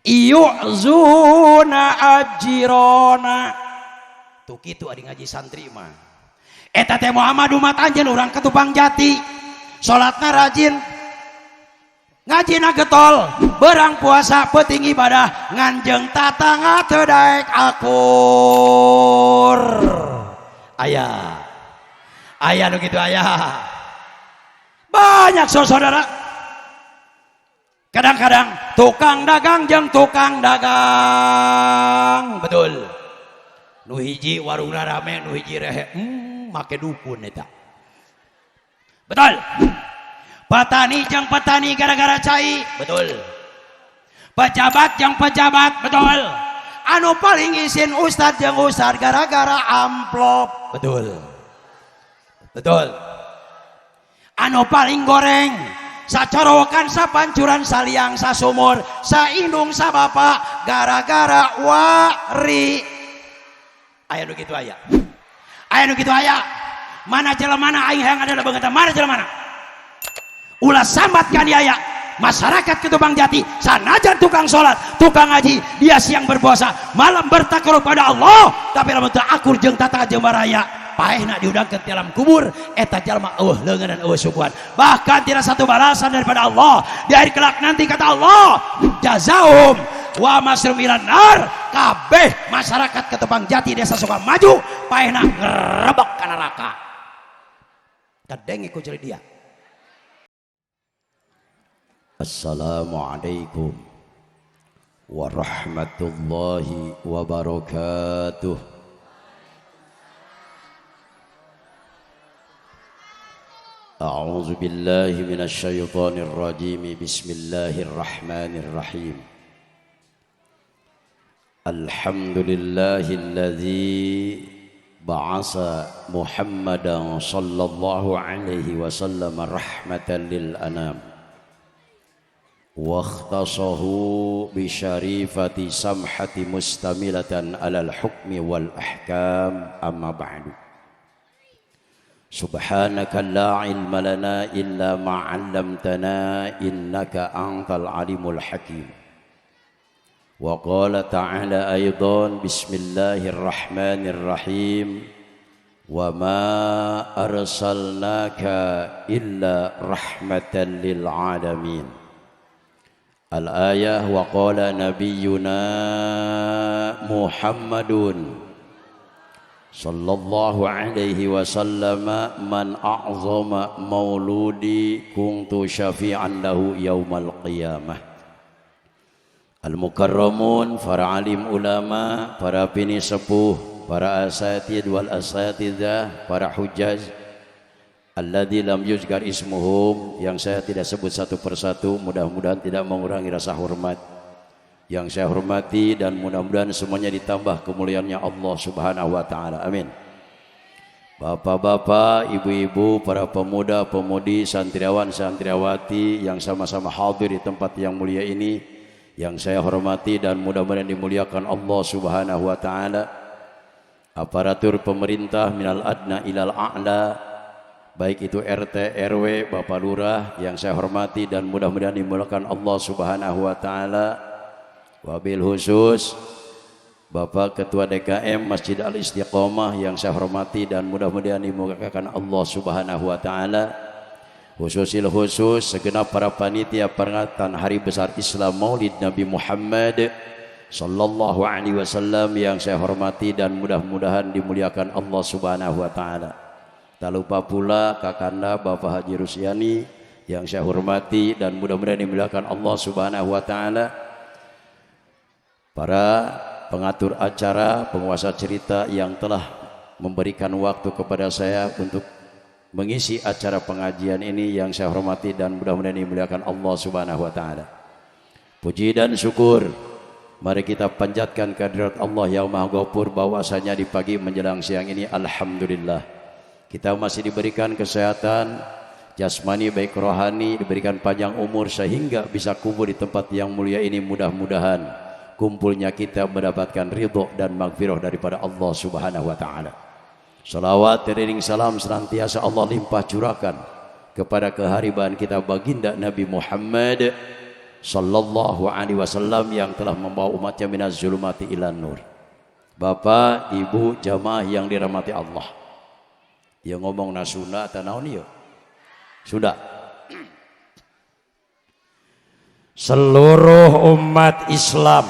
Yu'zuna ajirona. Tuh kitu ari ngaji santri mah. Eta teh Muhammad umat anjeun urang Ketupang Jati. Salatna rajin, ngajina getol, berang puasa peuting ibadah, nganjeung tatangga teu daek akur. Aya. Aya nu kitu aya. Banyak saudara. Kadang-kadang tukang dagang jeung tukang dagang. Betul. Nu hiji warungna rame, nu hiji rehe. Make dukun eta. Betul. Petani jeung petani gara-gara cai. Betul. Pejabat jeung pejabat, betul. Anu paling isin ustad jeung ustad gara-gara amplop. Betul. Betul. Anu paling goreng sacorowokan sapancuran saliang sasumur saindung sabapa gara-gara wari. Aya nu kitu aya. Aya nu kitu aya. Mana jelemana aing hayang ada leungeun mana jelemana. Ulah sambat kan aya masyarakat Ketupang Jati sanajan tukang salat, tukang ngaji, dia siang berpuasa, malam bertakarub pada Allah, tapi lamun teu akur jeung tata jeung baraya, paehna diudangkeun dalam kubur, eta jalma eueuh leungeun dan eueuh suguhan. Bahkan tidak satu balasan daripada Allah di akhir kelak nanti kata Allah, jazaum wa masrum ilan nar. Kabeh masyarakat Ketupang Jati desa Sukamaju paehna ngerebek ka neraka. Kadenge ku ceuli dia. Assalamualaikum warahmatullahi wabarakatuh. A'udzu billahi minasyaitonir rajim. Bismillahirrahmanirrahim. Alhamdulillahilladzi ba'asa Muhammadan sallallahu alaihi wasallam rahmatan lil anam. واختصه بشريفة سمحة مستملة على الحكم والأحكام. أما بعد، سبحانك لا علم لنا إلا ما علمتنا إنك أنت العليم الحكيم. وقال تعالى أيضا بسم الله الرحمن الرحيم وما أرسلناك إلا رحمة للعالمين. Al-ayah wa qala nabiyyuna Muhammadun sallallahu alaihi wasallam man a'zama mauludi kuntu syafi'an lahu yaumal qiyamah. Al-mukarramun, para alim ulama, para pini sepuh, para asatid wal asatidzah, para hujjaj alladzi lam yuzkar ismuhum, yang saya tidak sebut satu persatu, mudah-mudahan tidak mengurangi rasa hormat yang saya hormati dan mudah-mudahan semuanya ditambah kemuliaannya Allah Subhanahu wa taala. Amin. Bapak-bapak, ibu-ibu, para pemuda, pemudi, santriawan, santriawati yang sama-sama hadir di tempat yang mulia ini, yang saya hormati dan mudah-mudahan dimuliakan Allah Subhanahu wa taala. Aparatur pemerintah minal adna ilal a'la, baik itu RT, RW, Bapak Lurah yang saya hormati dan mudah-mudahan dimuliakan Allah Subhanahu wa taala. Wabil khusus Bapak Ketua DKM Masjid Al Istiqomah yang saya hormati dan mudah-mudahan dimuliakan Allah Subhanahu wa taala. Khususil khusus segenap para panitia peringatan Hari Besar Islam Maulid Nabi Muhammad sallallahu alaihi wasallam yang saya hormati dan mudah-mudahan dimuliakan Allah Subhanahu wa taala. Tak lupa pula Kakanda Bapak Haji Rusyani yang saya hormati dan mudah-mudahan dimuliakan Allah Subhanahu wa taala. Para pengatur acara, penguasa cerita yang telah memberikan waktu kepada saya untuk mengisi acara pengajian ini yang saya hormati dan mudah-mudahan dimuliakan Allah Subhanahu wa taala. Puji dan syukur mari kita panjatkan kehadirat Allah yang Maha Ghafur bahwasanya di pagi menjelang siang ini alhamdulillah kita masih diberikan kesehatan jasmani baik rohani, diberikan panjang umur sehingga bisa kumpul di tempat yang mulia ini. Mudah-mudahan kumpulnya kita mendapatkan ridho dan maghfirah daripada Allah Subhanahu wa taala. Salawat teriring salam senantiasa Allah limpah curahkan kepada keharibaan kita baginda Nabi Muhammad sallallahu alaihi wasallam yang telah membawa umatnya minaz zulumati ilan nur. Bapak, Ibu, jamaah yang dirahmati Allah. Yang ngomong na Sunda atau naon ieu? Sunda. Seluruh umat Islam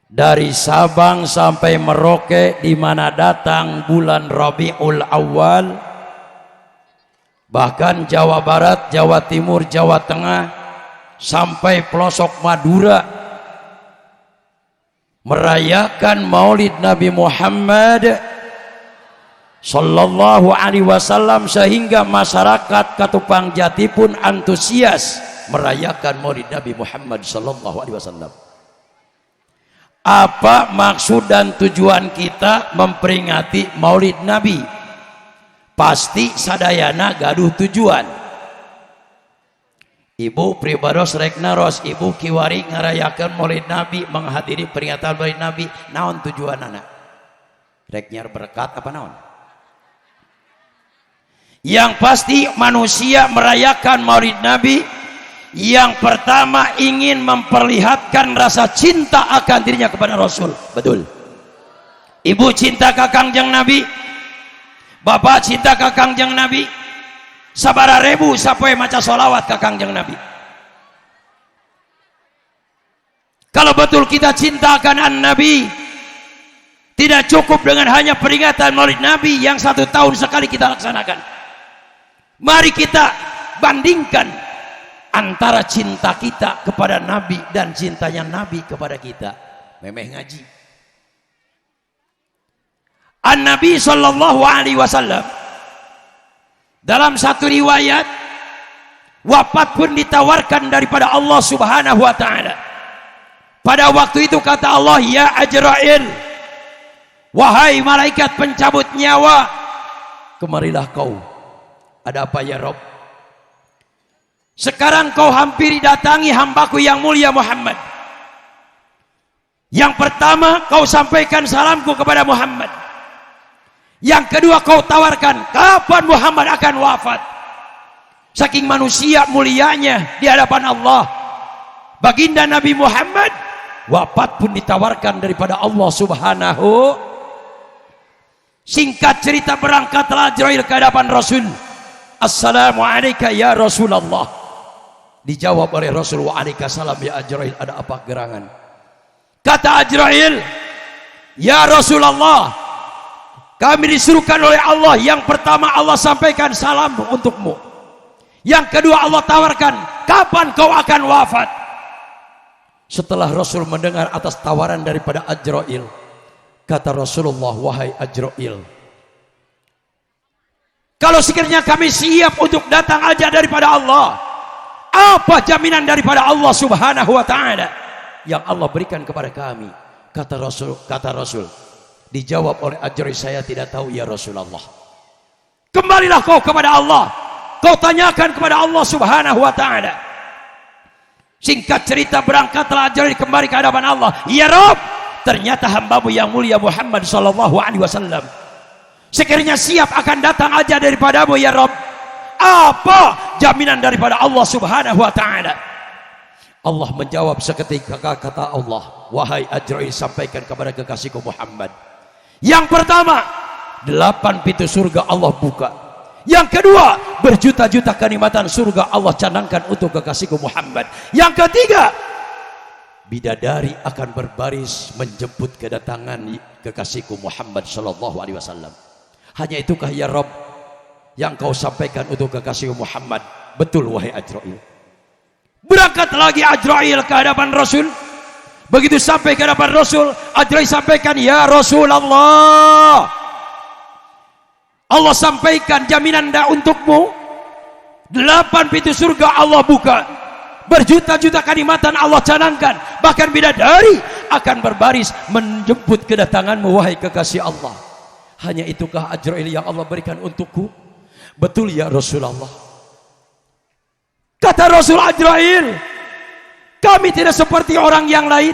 dari Sabang sampai Merauke di mana datang bulan Rabiul Awal, bahkan Jawa Barat, Jawa Timur, Jawa Tengah sampai pelosok Madura merayakan Maulid Nabi Muhammad sallallahu alaihi wasallam, sehingga masyarakat Katupang Jati pun antusias merayakan Maulid Nabi Muhammad sallallahu alaihi wasallam. Apa maksud dan tujuan kita memperingati Maulid Nabi? Pasti sadayana gaduh tujuan. Ibu pribados rek naros, ibu kiwari ngarayakeun Maulid Nabi, menghadiri peringatan Maulid Nabi, naon tujuanana? Rek nyiar berkat apa naon? Yang pasti manusia merayakan Maulid Nabi yang pertama ingin memperlihatkan rasa cinta akan dirinya kepada Rasul. Betul. Ibu cinta ka Kangjeng Nabi, bapak cinta ka Kangjeng Nabi, sabara rebu sapoe maca sholawat ka Kangjeng Nabi. Kalau betul kita cinta akan An-Nabi, tidak cukup dengan hanya peringatan Maulid Nabi yang 1 tahun sekali kita laksanakan. Mari kita bandingkan antara cinta kita kepada Nabi dan cintanya Nabi kepada kita. Memeh ngaji. An-Nabi sallallahu alaihi wasallam dalam satu riwayat wafat pun ditawarkan daripada Allah Subhanahu wa taala. Pada waktu itu kata Allah, ya Ajrail, wahai malaikat pencabut nyawa, kemarilah kau. Ada apa ya Rob? Sekarang kau hampiri datangi hambaku yang mulia Muhammad. Yang pertama kau sampaikan salamku kepada Muhammad. Yang kedua kau tawarkan kapan Muhammad akan wafat. Saking manusia mulianya di hadapan Allah, baginda Nabi Muhammad wafat pun ditawarkan daripada Allah Subhanahu. Singkat cerita berangkatlah Azrail ke hadapan Rasul. Assalamualaikum ya Rasulullah. Dijawab oleh Rasul, waalaikumsalam ya Azrail, ada apa gerangan? Kata Azrail, ya Rasulullah, kami disuruhkan oleh Allah. Yang pertama Allah sampaikan salam untukmu. Yang kedua Allah tawarkan kapan kau akan wafat. Setelah Rasul mendengar atas tawaran daripada Azrail, kata Rasulullah, wahai Azrail, kalau sekiranya kami siap untuk datang aja daripada Allah, apa jaminan daripada Allah Subhanahu wa taala yang Allah berikan kepada kami? Kata Rasul, dijawab oleh Azrail, saya tidak tahu ya Rasulullah. Kembalilah kau kepada Allah, kau tanyakan kepada Allah Subhanahu wa taala. Singkat cerita berangkatlah Azrail kembali ke hadapan Allah. Ya Rob, ternyata hambamu yang mulia Muhammad sallallahu alaihi wasallam sekiranya siap akan datang aja daripadamu ya Rob. Apa jaminan daripada Allah Subhanahu wa taala? Allah menjawab seketika, kata Allah, wahai Azrail, sampaikan kepada kekasihku Muhammad. Yang pertama, 8 pintu surga Allah buka. Yang kedua, berjuta-juta kenikmatan surga Allah canangkan untuk kekasihku Muhammad. Yang ketiga, bidadari akan berbaris menjemput kedatangan kekasihku Muhammad sallallahu alaihi wasallam. Hanya itukah ya Rob yang kau sampaikan untuk kekasih Muhammad? Betul wahai Azrail. Berangkat lagi Azrail ke hadapan Rasul. Begitu sampai ke hadapan Rasul, Azrail sampaikan, ya Rasulullah, Allah sampaikan jaminan dah untukmu. 8 pintu surga Allah buka, berjuta-juta kenikmatan Allah canangkan, bahkan bidadari akan berbaris menjemput kedatanganmu wahai kekasih Allah. Hanya itukah Azrail yang Allah berikan untukku? Betul ya Rasulullah. Kata Rasul Azrail, kami tidak seperti orang yang lain,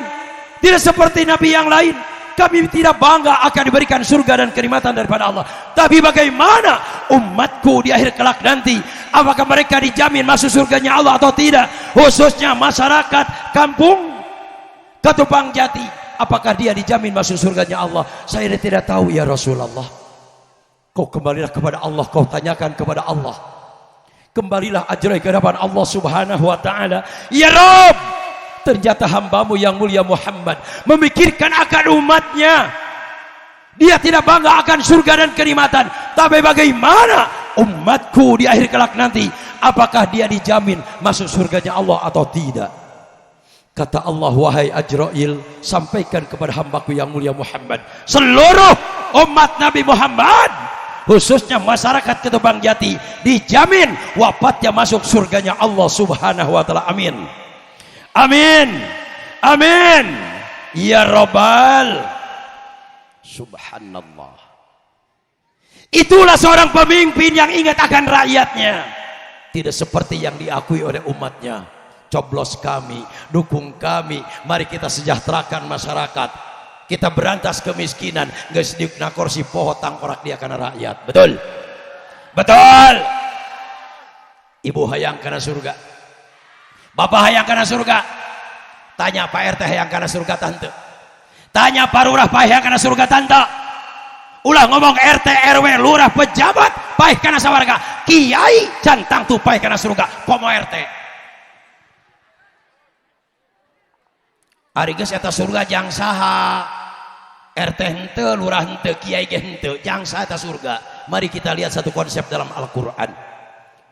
tidak seperti nabi yang lain. Kami tidak bangga akan diberikan surga dan kenikmatan daripada Allah. Tapi bagaimana umatku di akhir kelak nanti Apakah mereka dijamin masuk surganya Allah atau tidak? Khususnya masyarakat kampung Ketupang Jati, apakah dia dijamin masuk surganya Allah? Saya tidak tahu ya Rasulullah. Kau kembalilah kepada Allah, kau tanyakan kepada Allah. Kembalilah ajrai ke hadapan Allah Subhanahu wa taala. Ya Rabb, ternyata hambamu yang mulia Muhammad memikirkan akan umatnya. Dia tidak bangga akan surga dan kenikmatan, tapi bagaimana umatku di akhir kelak nanti, apakah dia dijamin masuk surganya Allah atau tidak? Kata Allah, wahai Ajrail, sampaikan kepada hambaku yang mulia Muhammad, seluruh umat Nabi Muhammad, khususnya masyarakat Ketupang Jati, dijamin wafatnya masuk surganya Allah Subhanahu wa taala. Amin, amin, amin ya Rabbal. Subhanallah. Itulah seorang pemimpin yang ingat akan rakyatnya, tidak seperti yang diakui oleh umatnya. Coblos kami, dukung kami, mari kita sejahterakan masyarakat, kita berantas kemiskinan. Geus diukna kursi poho tangkorak dia karena rakyat. Betul, betul. Ibu hayang kana surga, bapak hayang kana surga. Tanya Pak RT hayang kana surga tante, tanya Pak Lurah paeh kana surga tante. Ulah ngomong RT RW lurah pejabat paeh kana sawarga, kiai can tangtu paeh kana surga komo RT. Ari geus eta surga jang saha? RT henteu, lurah henteu, kiai ge henteu, jang saha eta surga? Mari kita lihat satu konsep dalam Al-Qur'an.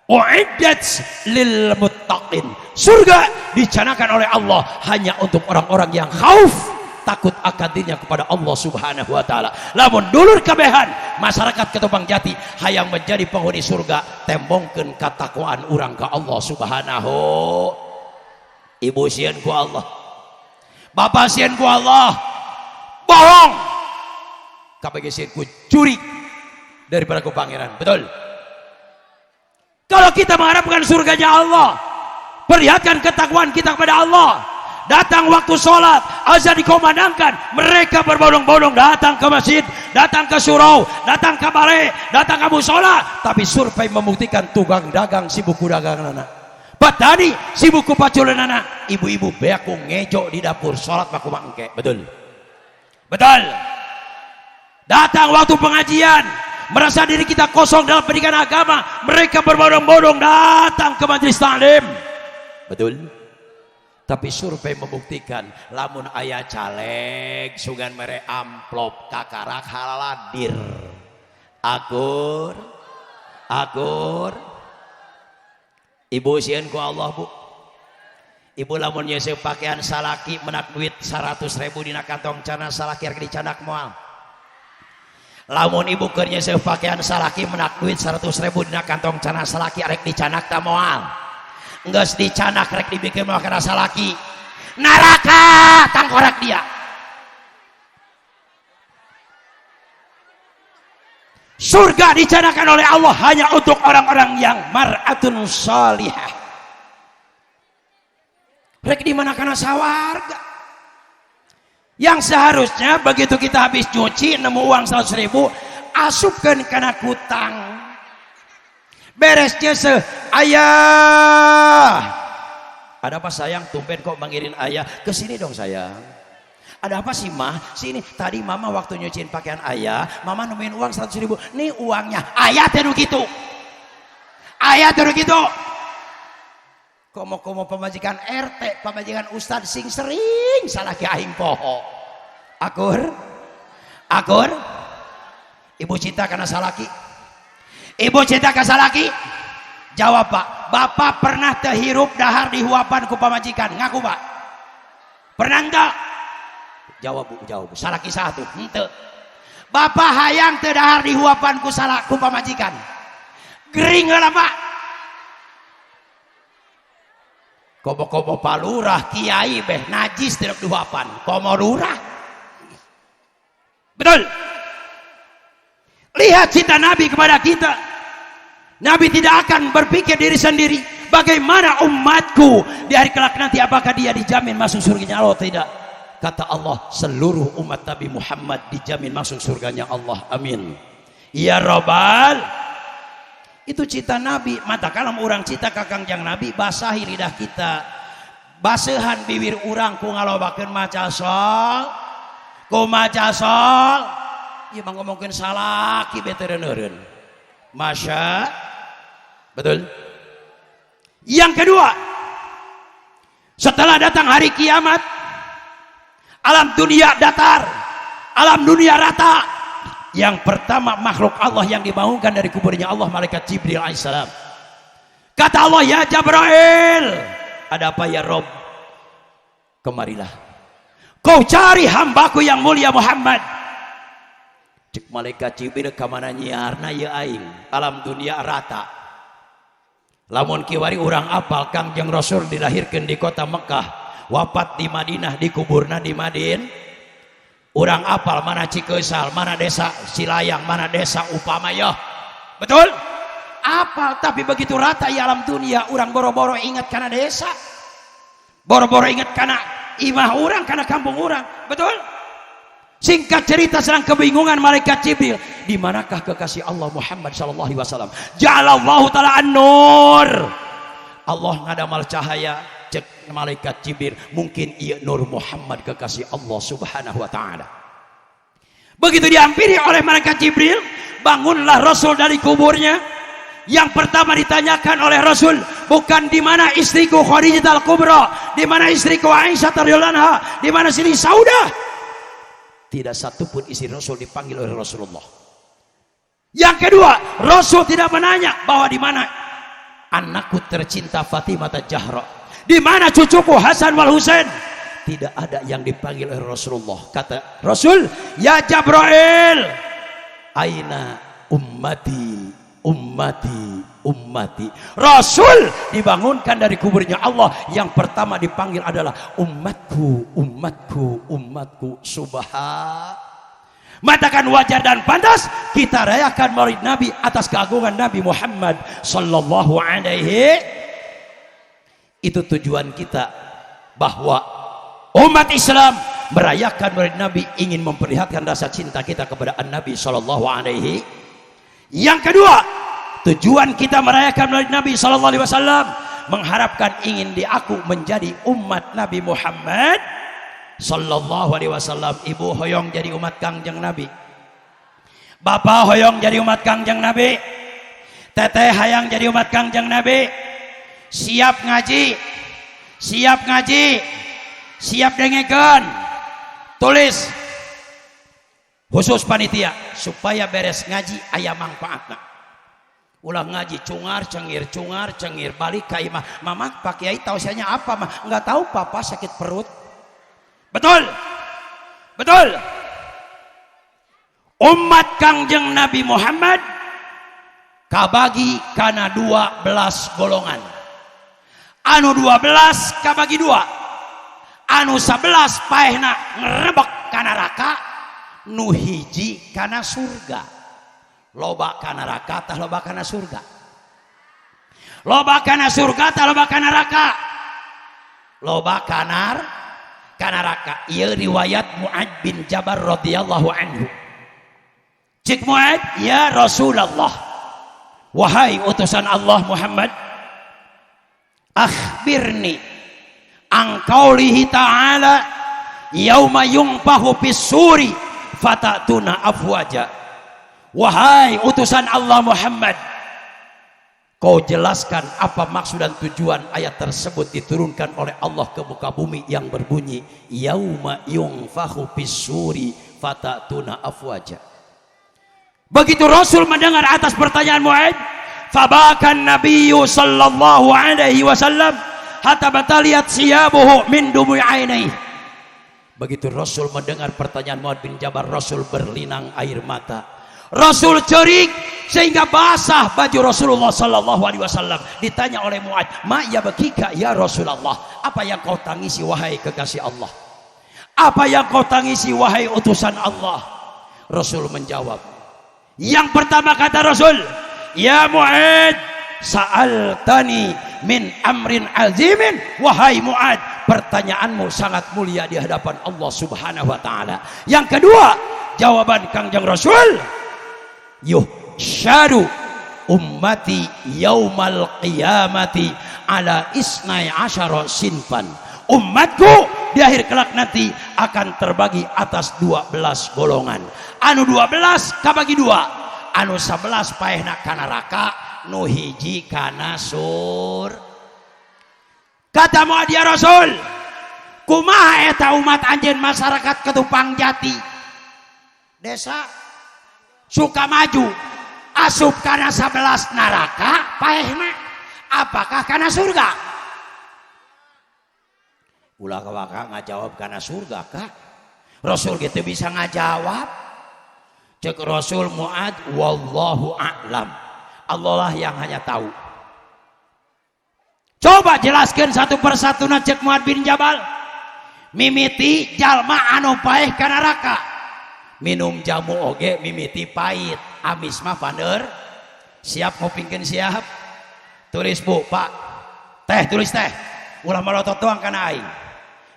Uiddat lil muttaqin. Surga dicanakan oleh Allah hanya untuk orang-orang yang khauf, takut akan dirinya kepada Allah Subhanahu wa taala. Lamun dulur kabehan masyarakat Ketupang Jati hayang menjadi penghuni surga, tembongkeun katakwaan urang ka Allah Subhanahu. Ibu sieun ku Allah, bapak sieun ku Allah, bohong kabeh sieun ku curi daripada ku pangeran. Betul. Kalau kita mengharapkan surganya Allah, perlihatkan ketakwaan kita kepada Allah. Datang waktu sholat, azan dikumandangkan, mereka berbondong-bondong datang ke masjid, datang ke surau, datang ke balai, datang ke musola. Tapi survei membuktikan tukang dagang sibuk ku daganganana, petani sibuk ku paculanana, ibu-ibu beak ku ngejo di dapur, sholat maku mangke. Betul, betul. Datang waktu pengajian, merasa diri kita kosong dalam pendidikan agama, mereka berbondong-bondong datang ke majelis taklim. Betul. Tapi survei membuktikan lamun aya caleg sugan mere amplop kakarak haladir. Akur, akur. Ibu sieun ku Allah bu. Ibu lamun nyeuseuh pakaian salaki menak duit 100.000 dina kantong cana salaki rek dicanak moal. Lamun ibu keur nyeuseuh pakaian salaki menak duit 100.000 dina kantong cana salaki rek dicanak ta moal. Geus dicanak rek dibikin moal kana salaki, neraka tangkorak dia. Surga dicanakan oleh Allah hanya untuk orang-orang yang mar'atun salihah. Rek di mana kana sawarga. Yang seharusnya begitu kita habis nyuci nemu uang 100.000, asupkeun kana kutang. Beresnya se ayah. Ada apa sayang? Tumben kok manggilin ayah. Kesini dong sayang. Ada apa sih mah? Sini. Tadi mama waktu nyuciin pakaian ayah, mama nemuin uang 100.000. Nih uangnya. Ayah teh nu kitu. Ayah teh nu kitu. Komo-komo pamajikan RT, pamajikan ustad sing sering salah ki aing poho. Akur? Akur? Ibu cinta kana salaki? Ibu cinta ka salaki? Jawab pak. Bapak pernah terhirup dahar di huapan ku pamajikan? Ngaku pak. Pernah enggak? Jawab bu, jawab. Salaki satu, henteu. Bapak hayang teu dahar di huapan ku salah ku pamajikan. Gering heula pak. Komo-komo palurah kiai beh najis tidak dihuapan. Komo lurah. Betul. Lihat cinta Nabi kepada kita. Nabi tidak akan berpikir diri sendiri. Bagaimana umatku di hari kelak nanti, apakah dia dijamin masuk surganya Allah atau tidak? Kata Allah, seluruh umat Nabi Muhammad dijamin masuk surganya Allah. Amin. Ya Rabbal. Itu cinta Nabi. Mata kalau urang cinta ka Kangjeng Nabi, basahi lidah kita, basehan bibir urang ku ngalobakeun maca sol, ku maca sol. Ieu mah ngomongkeun salaki bete eureun. Masya, betul. Yang kedua, setelah datang hari kiamat, alam dunia datar, alam dunia rata. Yang pertama makhluk Allah yang dibangunkan dari kuburnya Allah, malaikat Jibril alaihissalam. Kata Allah, ya Jibril, ada apa ya Rob? Kemarilah. Kau cari hambaku yang mulia Muhammad. Cek malaikat Jibril, kamana nyiarna ya aing? Alam dunia rata. Lamun kiwari urang apal Kangjeng Rasul dilahirkan di kota Mekah, wafat di Madinah, dikuburna di Madinah. Urang apal mana Cikeusal, mana desa Silayang, mana desa Upamaya. Betul? Apal, tapi begitu rata di alam dunia, urang boro-boro ingat kana desa. Boro-boro ingat kana imah urang, kana kampung urang. Betul? Singkat cerita, sedang kebingungan malaikat Jibril, di manakah kekasih Allah Muhammad sallallahu alaihi wasallam? Ja'alallahu ta'ala an-nur. Allah ngadamal cahaya. Cek malaikat Jibril, mungkin iya Nur Muhammad kekasih Allah subhanahu wa ta'ala. Begitu dihampiri oleh malaikat Jibril, bangunlah Rasul dari kuburnya. Yang pertama ditanyakan oleh Rasul bukan di mana istriku Khadijah al-Kubra, di mana istriku Aisyah radhiyallahu anha, di mana Siti Saudah. Tidak satu pun istri Rasul dipanggil oleh Rasulullah. Yang kedua, Rasul tidak menanya bahwa di mana anakku tercinta Fatimah Zahra, di mana cucuku Hasan wal Husain. Tidak ada yang dipanggil oleh Rasulullah. Kata Rasul, ya Jibril, aina ummati, ummati, ummati. Rasul dibangunkan dari kuburnya Allah, yang pertama dipanggil adalah umatku, umatku, umatku. Subhan. Matakan wajar dan pantas kita rayakan Maulid Nabi atas keagungan Nabi Muhammad sallallahu alaihi. Itu tujuan kita, bahwa umat Islam merayakan Maulid Nabi ingin memperlihatkan rasa cinta kita kepada Nabi sallallahu alaihi. Yang kedua, tujuan kita merayakan Maulid Nabi sallallahu alaihi wasallam mengharapkan ingin diaku menjadi umat Nabi Muhammad sallallahu alaihi wasallam. Ibu hoyong jadi umat Kangjeng Nabi, bapak hoyong jadi umat Kangjeng Nabi, teteh hayang jadi umat Kangjeng Nabi. Siap ngaji, siap ngaji, siap dengekeun. Tulis khusus panitia supaya beres ngaji aya manfaatna. Ulah ngaji cungar cengir, cungar cengir, balik ka imah, mama, Pak Kiai tausiahnya apa mah? Nggak tahu, papa sakit perut. Betul, betul. Umat Kangjeng Nabi Muhammad kabagi kana 12 golongan. Anu 12 kabagi dua, anu 11 paehna ngerebek ka neraka, nu hiji kana surga. Loba ka neraka tah loba kana surga? Loba kana surga tah loba ka neraka? Loba ka neraka. Ieu riwayat Muad bin Jabal radhiyallahu anhu. Cik Muad, ya Rasulullah, wahai utusan Allah Muhammad, akhbirni an qaulihi ta'ala yauma yunfakhu fis-suri fata'tuna afwaja. Wahai utusan Allah Muhammad, kau jelaskan apa maksud dan tujuan ayat tersebut diturunkan oleh Allah ke muka bumi yang berbunyi yauma yunfakhu fis-suri fata'tuna afwaja. Begitu Rasul mendengar atas pertanyaan Muad, fabakan Nabiyyu sallallahu alaihi wasallam hatta bataliyat siyabuhu min dumu'i ainihi. Begitu Rasul mendengar pertanyaan Muad bin Jabal, Rasul berlinang air mata. Rasul cerik sehingga basah baju Rasulullah sallallahu alaihi wasallam. Ditanya oleh Muad, "Ma yabkika ya Rasulullah?" Apa yang kau tangisi wahai kekasih Allah? Apa yang kau tangisi wahai utusan Allah? Rasul menjawab. Yang pertama kata Rasul, "Ya Muad, sa'altani min amrin azimin." Wahai Muad, pertanyaanmu sangat mulia di hadapan Allah Subhanahu wa taala. Yang kedua, jawaban Kangjeng Rasul, yuhsyaru Ummati yaumal qiyamati ala isnai asyara sinfan. Umatku di akhir kelak nanti akan terbagi atas 12 golongan. Anu 12 kabagi dua, anu 11 paehna kana neraka, nu hiji kana sur. Kata Muad, ya Rasul, kumaha eta umat anjeun masyarakat Ketupang Jati, desa Sukamaju, asup kana 11 neraka paehna, apakah kana surga? Ulah waka ngajawab kana surga kak. Rasul gitu bisa ngajawab. Cek Rasul, Muad, wallahu a'lam, Allah lah yang hanya tahu. Coba jelaskan satu persatu. Cek Muad bin Jabal, mimiti jalma anu paeh ka neraka, minum jamu oge mimiti pahit, amis mah paner. Siap ngupingkeun? Siap tulis, Bu, Pak, Teh? Tulis, Teh. Ulah melotot doang kana aing.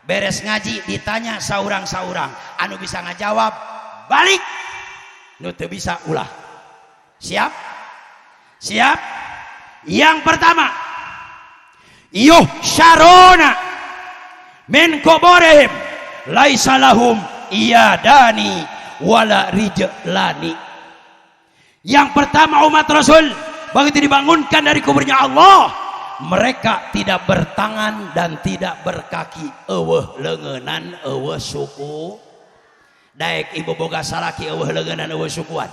Beres ngaji ditanya saurang-saurang, anu bisa ngajawab balik, nu teu bisa ulah. Siap? Siap? Yang pertama, yuhsyaruna min kuburihim laisa lahum yadani wala rijlani. Yang pertama, umat Rasul begitu dibangunkan dari kuburnya Allah, mereka tidak bertangan dan tidak berkaki, euweuh leungeunnan, euweuh suku. Daek ibu boga salaki, euweuh leungeunnan, euweuh sukuan.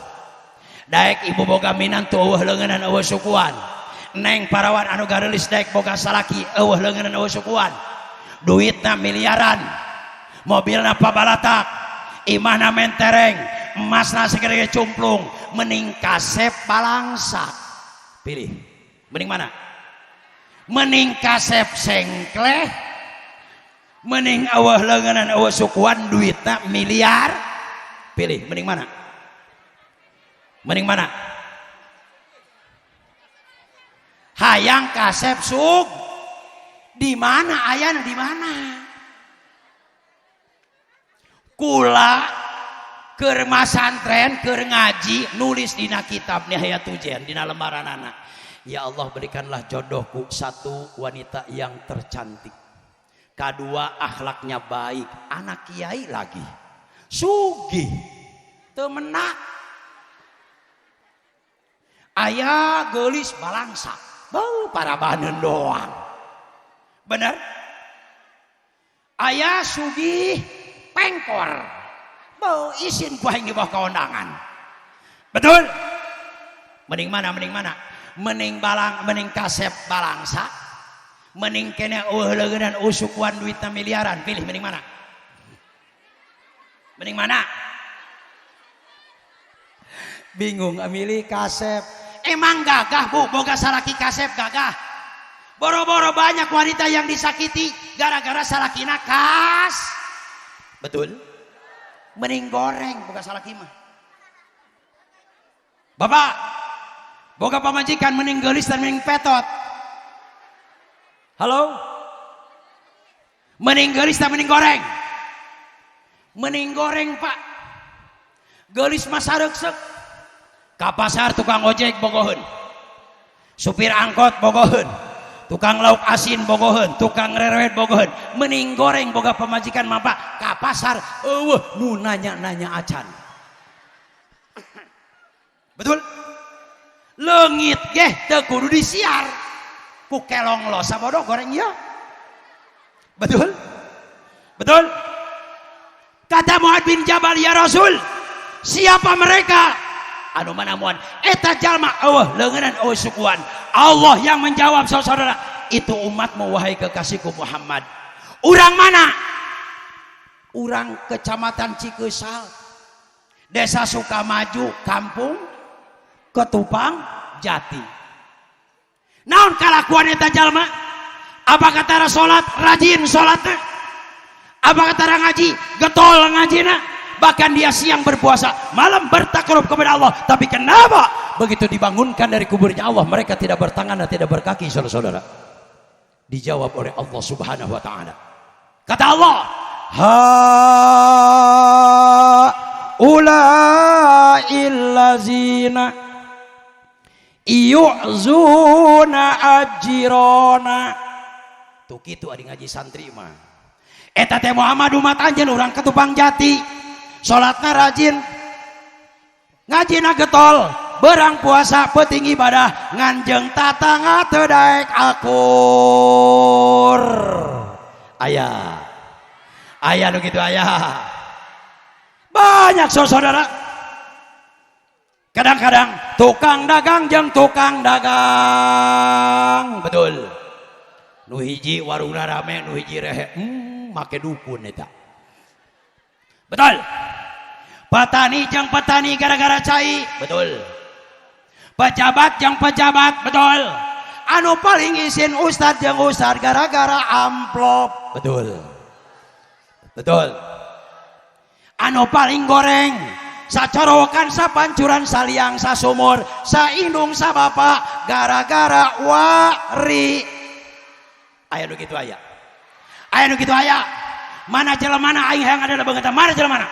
Daek ibu boga minantu, euweuh leungeunnan, euweuh sukuan. Neng parawan anu garelis, daek boga salaki, euweuh leungeunnan, euweuh sukuan. Duitna miliaran, mobilna pabalatak, imahna mentereng, emasna segede cumplung, mending kasep balangsak. Pilih, mending mana? Mending kasep sengkleh, mending euweuh leungeunnan, euweuh sukuan, duitna miliar. Pilih, mending mana? Mending mana? Hayang kasep sug di mana ayana, di mana? Kula keur masantren, keur ngaji, nulis dina kitab Nihayatu Jen, dina lembaran anak, ya Allah, berikanlah jodohku satu wanita yang tercantik, kedua akhlaknya baik, anak kiai lagi, sugih. Temenak aya gelis balangsa, bau para banen doang. Bener, aya sugih pengkor, bau isin ku aing di bawah keundangan. Betul? Mending mana? Mending mana? Mending balang, mending kasep balangsa, mending kene euweuh leungeunnan, usukuan, duitna miliaran. Pilih, mending mana? Mending mana? Bingung milih kasep. Emang gagah, Bu, boga salaki kasep? Gagah. Boro-boro banyak wanita yang disakiti gara-gara salakina kas. Betul? Mending goreng boga salaki mah. Bapak boga pamajikan, mending gelis dan mending petot? Halo, mending gelis dan mending goreng? Mending goreng, Pak. Gelis mah sareksek ka pasar, tukang ojek bogoheun, supir angkot bogoheun, tukang lauk asin bogoheun, tukang rerewet bogoheun. Mending goreng boga pamajikan mah, Pak. Ka pasar euweuh nu nanya-nanya acan. Betul? Leungit geh teu kudu disiar ku kelong lo sabodo goreng ya. Betul? Betul? Kata Muad bin Jabal, ya Rasul, siapa mereka? Anu mana, Muad? Eta jalma euweuh leungeunnan, euweuh sukuan. Allah yang menjawab, saudara, itu umatmu, wahai kekasihku Muhammad. Urang mana? Urang Kecamatan Cikeusal, Desa Sukamaju, Kampung Ketupang Jati. Naon kalakuan eta jalma? Apa kata salat? Rajin salatna. Apa kata ngaji? Getol ngajina. Bahkan dia siang berpuasa, malam bertakarub kepada Allah. Tapi kenapa begitu dibangunkan dari kuburnya Allah, mereka tidak bertangan dan tidak berkaki, saudara-saudara? Dijawab oleh Allah Subhanahu wa taala. Kata Allah, ha ulaillazina. Yu'zuna ajirona. Tuh kitu adi ngaji santri mah. Eta teh Muhammad umat anjeun urang Ketupang Jati. Salatna rajin, ngajina getol, berang puasa peuting ibadah, nganjeng tatangga teu daek akur. Aya. Aya nu kitu aya. Banyak saudara. Kadang-kadang tukang dagang jeung tukang dagang. Betul. Nu hiji warungna rame, nu hiji rehe. Make dukun eta. Betul. Petani jeung petani gara-gara cai. Betul. Pejabat jeung pejabat. Betul. Anu paling isin ustad jeung ustad gara-gara amplop. Betul. Betul. Anu paling goreng sacorowokan sapancuran saliang sasumur saindung sabapa gara-gara wari. Aya nu kitu aya. Aya nu kitu aya. Mana jelemana aing hayang ada beungeut, mana jelemana.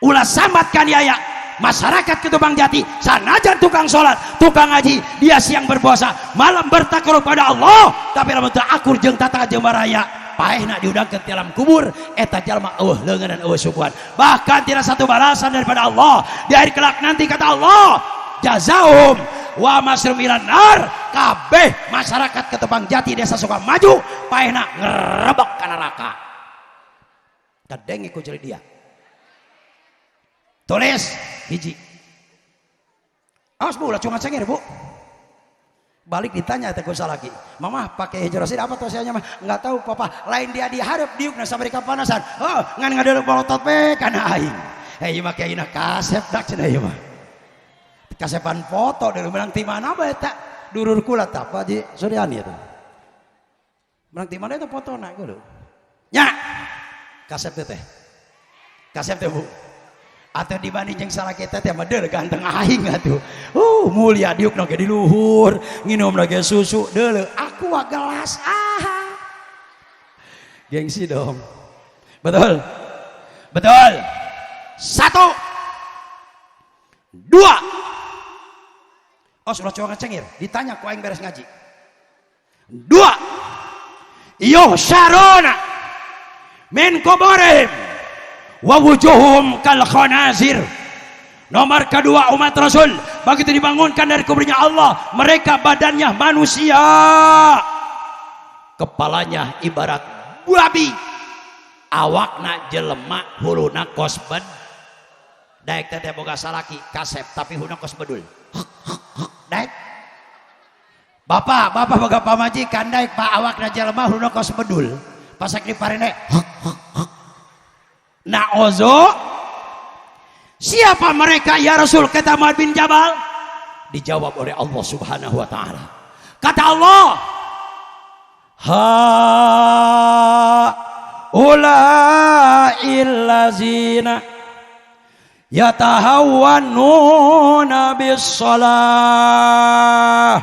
Ulah sambat kan aya masyarakat Ketupang Jati sanajan tukang salat, tukang ngaji, dia siang berpuasa, malam bertakarub pada Allah, tapi lamun teu akur jeung tata jeung baraya, paehna diudangkeun ti alam kubur, eta jalma eueuh leungeun dan eueuh sukuan. Bahkan tidak satu balasan daripada Allah di akhir kelak nanti, kata Allah, jazaum wa masrum ilan nar. Kabeh masyarakat Ketupang Jati desa Sukamaju paehna ngerebek ka neraka. Kadenge ku ceuli dia. Tulis hiji. Awas Bu, ulah cuma cengir Bu. Balik ditanya teh ku salaki. Mama pakai hijau rosid apa tosianya mah? Enggak tahu papa. Lain dia diharap diukna sampai kapanasan. Oh, ngan ngadeuleu bolotot we kana aing. Hei ieu mah kayakna kasep dak cenah ieu mah. Kasepan foto dari menang ti mana bae eta? Durur kula tah Pak Haji Suryani eta. Menang ti mana eta fotona kudu. Nya. Kasep teh teh. Kasep teh Bu. Atau dibanding jeung salaki teh teh mah deul ganteng aing atuh. Mulia diukna ge di luhur, nginumna ge susu deuleu aku gelas ah. Gengsi dong. Betul. Betul. Satu. Dua. Oh, sudah cowok cengir. Ditanya ku aing beres ngaji. Dua. Yuhsyaruna min kuburihim wa wujuhum kal khanazir. Nomor kedua umat Rasul begitu dibangunkan dari kuburnya Allah, mereka badannya manusia, kepalanya ibarat babi, awakna jelema, huluna kos bed. Daek teh boga salaki kasep tapi huluna kos bedul. Daek bapak, bapak boga pamajikan daek pak awakna jelema huluna kos bedul. Pasak di parene. Na'udzu. Siapa mereka ya Rasul? Kata Mu'adz bin Jabal. Dijawab oleh Allah Subhanahu wa taala. Kata Allah, ha ulail lazina yatahawwanuna bis shalah.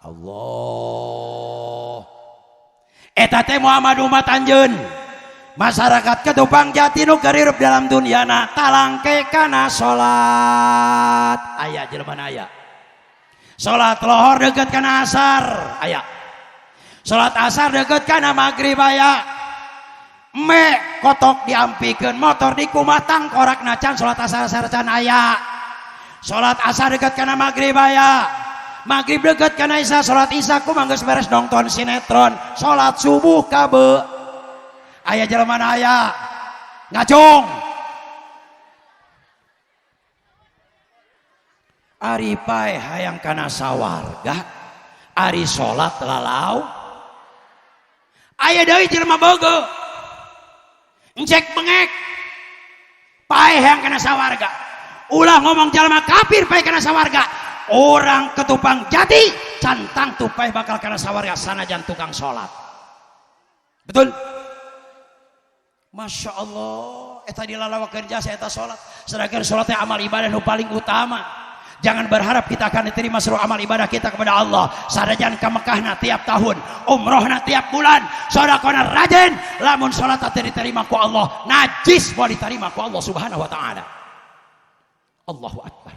Allah. Eta teh Muhammad umat anjeun. Masyarakat Ketupang Jati nu keur hirup dalam dunyana talangke kana salat. Aya jelema aya. Salat lohor deukeut kana asar, aya. Salat asar deukeut kana magrib aya. Me kotok diampikeun, motor dikumatang korakna can salat asar asar can aya. Salat asar deukeut kana magrib aya. Magrib deukeut kana isya, salat isya kumaha geus beres nonton sinetron, salat subuh kabe. Aya jelema aya ngacung. Ari pae hayang kana sawarga, ari salat lalau. Aya deui jelema bogo. Encek bengek. Pae hayang kana sawarga. Ulah ngomong jelema kafir pae kana sawarga. Orang Ketupang Jati cantang tupai bakal kana sawarga sanajan tukang salat. Betul? Masya Allah, eta dilalawakeun jasa eta salat. Sedangkan salat teh amal ibadah nu paling utama. Jangan berharap kita akan diterima seluruh amal ibadah kita kepada Allah. Sanajan ka Mekahna tiap tahun, umrohna tiap bulan, sedekahna rajin, lamun salat teh diterima ku Allah, najis moal diterima ku Allah Subhanahu wa taala. Allahu akbar.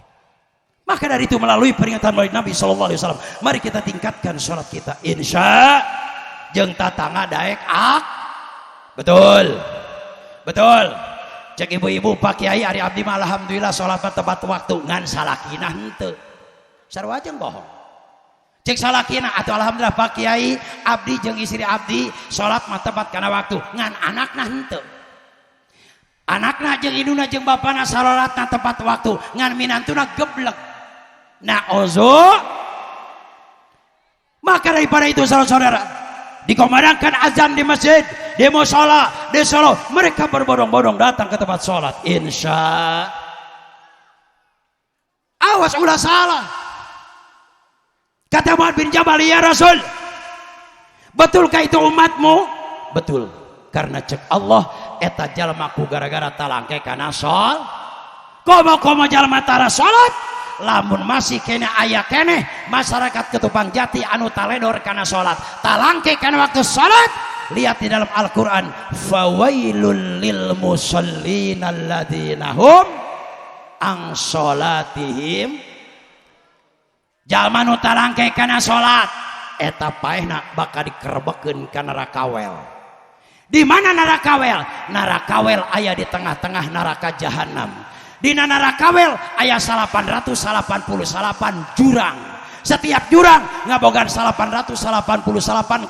Maka dari itu melalui peringatan Maulid Nabi sallallahu alaihi wasallam, mari kita tingkatkan sholat kita. Insya jeung tatangga daek ak. Betul. Betul. Cek ibu-ibu Pak Kiai ari abdi mah alhamdulillah sholat tepat waktu ngan salakina henteu. Sarua jeung bohong. Cek salakina atau alhamdulillah Pak Kiai abdi jeung istri abdi sholat mah tepat kana waktu ngan anakna henteu. Anakna jeung induna jeung bapana salatna tepat waktu ngan minantuna geblek. Na'udzu. Maka daripada itu saudara-saudara, dikumandangkan azan di masjid, di musala, di Solo, mereka berbondong-bondong datang ke tempat sholat. Insya awas ulah salah. Kata Mu'adz bin Jabal, ya Rasul, betulkah itu umatmu? Betul. Karena cek Allah eta jalma ku gara-gara talangke kana sol. Komo-komo jalma tara salat, lamun masih kene aya keneh masyarakat Ketupang Jati anu taledor kana salat, talangke kana waktu salat. Lihat di dalam Al-Qur'an, fawailul lil musallin alladzina hum an salatihim. Jalma nu talangke kana salat eta paehna bakal dikerebekeun ka neraka wel. Di mana neraka wel? Neraka wel aya di tengah-tengah neraka jahanam. Dina neraka wel aya 888 jurang. Setiap jurang ngabogaan 888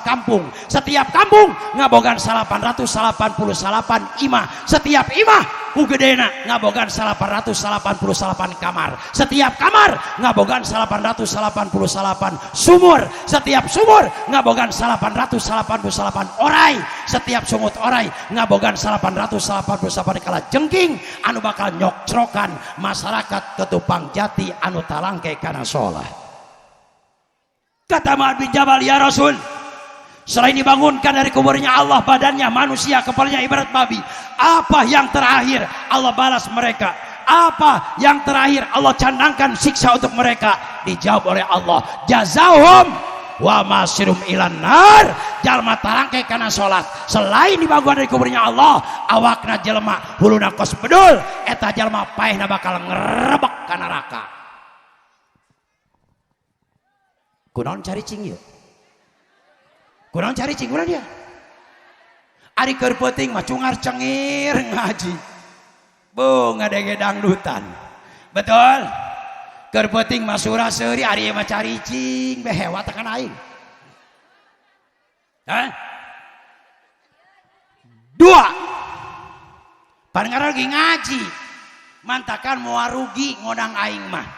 kampung. Setiap kampung ngabogaan 888 imah. Setiap imah ku gedena ngabogaan 888 kamar. Setiap kamar ngabogaan 888 sumur. Setiap sumur ngabogaan 888 orai. Setiap sungut orai ngabogaan 888 kala jengking anu bakal nyokcrokan masyarakat Ketupang Jati anu talangke kana sholat. Kata Mu'adz bin Jabal, ya Rasul, selain dibangunkan dari kuburnya Allah badannya manusia, kepalanya ibarat babi, apa yang terakhir Allah balas mereka? Apa yang terakhir Allah canangkan siksa untuk mereka? Dijawab oleh Allah, jazauhum wa masirum ilan nar. Jalma talangke kana salat, selain dibangun dari kuburnya Allah, awakna jelema huluna kos bedul, eta jalma paehna bakal ngerebek ka neraka. Kunaon cari cing ieu? Kunaon cari cing kunaon dia? Ari keur peuting mah cungar cengir ngaji. Bu ngadenge dangdutan. Betul? Keur peuting mah sura seuri ari mah cari cing behewa tekan aing. Hah? Dua. Pangaran lagi ngaji. Mantakan moal rugi ngodang aing mah.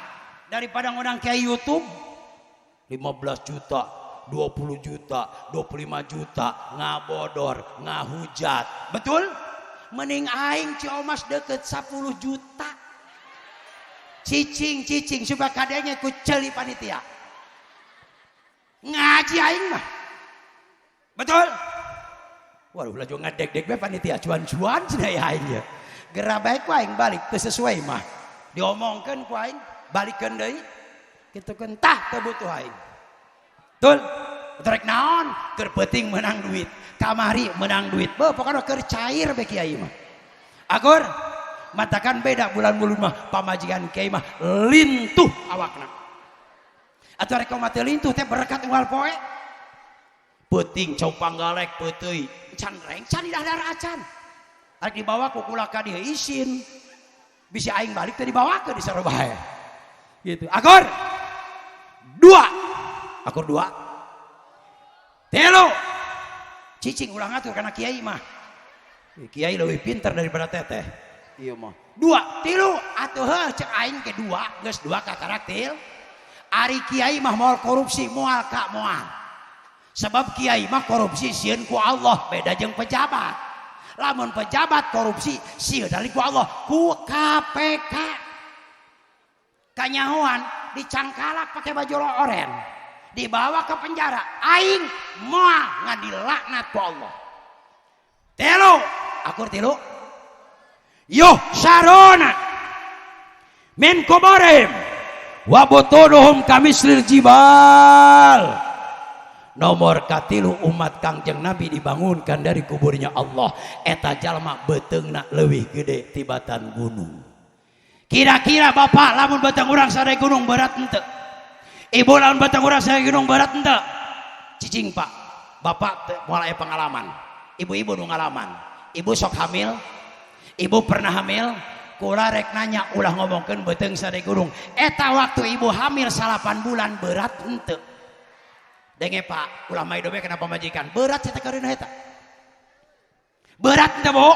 Daripada ngodang kayak YouTube 15 juta, 20 juta, 25 juta, ngabodor, ngahujat. Betul? Mending aing Ciomas deket 10 juta. Cicing-cicing supaya kadenge ku ceuli panitia. Ngaji aing mah. Betul? Waduh, laju ngadeg-deg bae panitia cuan-cuan cenah ya aing ya. Geura bae ku aing balik teu sesuai mah. Diomongkeun ku aing, balikeun deui. Kitu kan tah teu butuh aing. Betul? Rek naon? Keur peuting menang duit, kamari menang duit. Beuh pokona keur cair bae kiai mah. Akur? Matakan beda bulan mulud mah pamajikan kiai mah lintuh awakna. Atuh rek kumaha teu lintuh teh berkat unggal poe. Peuting cau panggalek peuteuy, can reng can didahar acan. Arek dibawa ku kula ka dieu isin. Bisi aing balik teh dibawakeun di sarua bae. Gitu. Akur? Dua. Akur dua. Telu. Cicing ulah ngatur karena kiai mah. Kiai lebih pintar daripada teteh. Iya mah. Dua, tilu atuh heuh cek aing ke dua, geus dua kakarak til. Ari kiai mah moal korupsi moal ka moal. Sebab kiai mah korupsi sieun ku Allah, beda jeung pejabat. Lamun pejabat korupsi sieun dari ku Allah, ku KPK. Kanyahoan dicangkalak pakai baju oren, dibawa ke penjara, aing moal ngan dilaknat ku Allah. Tilu, akur tilu. Yuh sarona min kuburihim wa butunuhum kamislil jibal. Nomor katilu umat Kangjeng Nabi dibangunkan dari kuburnya Allah, eta jalma beuteungna leuwih gede tibatan gunung. Kira-kira bapak lamun beuteung urang sagede gunung berat henteu? Ibu lamun beuteung urang sagede gunung berat henteu? Cicing pak, bapak moal aya pengalaman. Ibu-ibu nu ngalaman. Ibu sok hamil, ibu pernah hamil, kula rek nanya ulah ngomongkeun beuteung sagede gunung. Eta waktu ibu hamil 8 bulan berat henteu? Denge pak, ulah maido bae kana pamajikan. Berat eta kareuna eta. Berat henteu bu?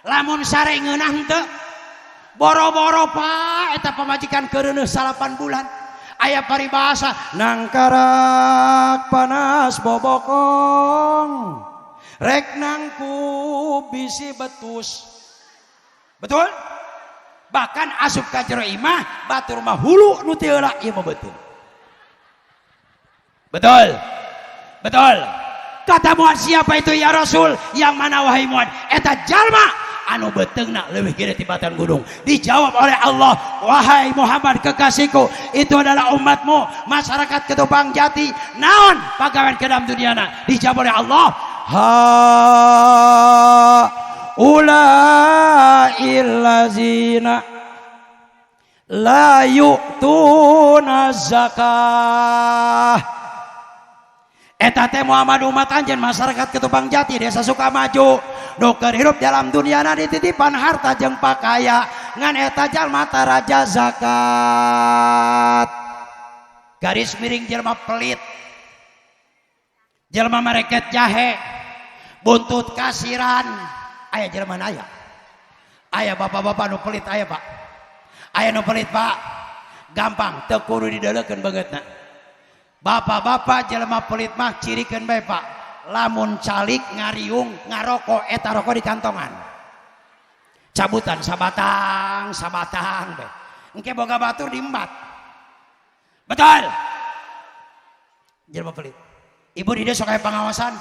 Lamun sare ngeunah henteu? Boro-boro pak, eta pamajikan keureuneun 8 bulan. Aya paribasa nangkarak panas bobokong rek nangkub bisi betus. Betul? Bahkan asup ka jero imah batur mah hulu nu teu heula ieu mah betul. Betul? Betul. Kata Muad, siapa itu ya Rasul? Yang mana wahai Muad? Eta jalma anu beuteungna leuwih gede tibatan gunung. Dijawab oleh Allah, wahai Muhammad kekasihku, itu adalah umatmu, masyarakat Ketupang Jati. Naon pagawean ke dalam duniana? Dijawab oleh Allah, ha ulail lazina la yu'tuna zakah. Eta teh Muhammad umat anjeun masyarakat Ketupang Jati desa Sukamaju nu keur hirup dalam duniana dititipan harta jeung pakaya ngan eta jalma taraja zakat. Garis miring jelma pelit, jelma mareket jahe, buntut kasiran. Aya jelma aya, aya bapak-bapak nu pelit aya pak, aya nu pelit pak, gampang teu kudu dideulekeun beungeutna. Bapak-bapak jelema pelit mah cirikeun bae pak, lamun calik ngariung ngarokok eta rokok di kantongan, cabutan sabatang sabatang bae, engke boga batur diembat. Betul? Jelema pelit. Ibu di dieu sok aya pangaosan.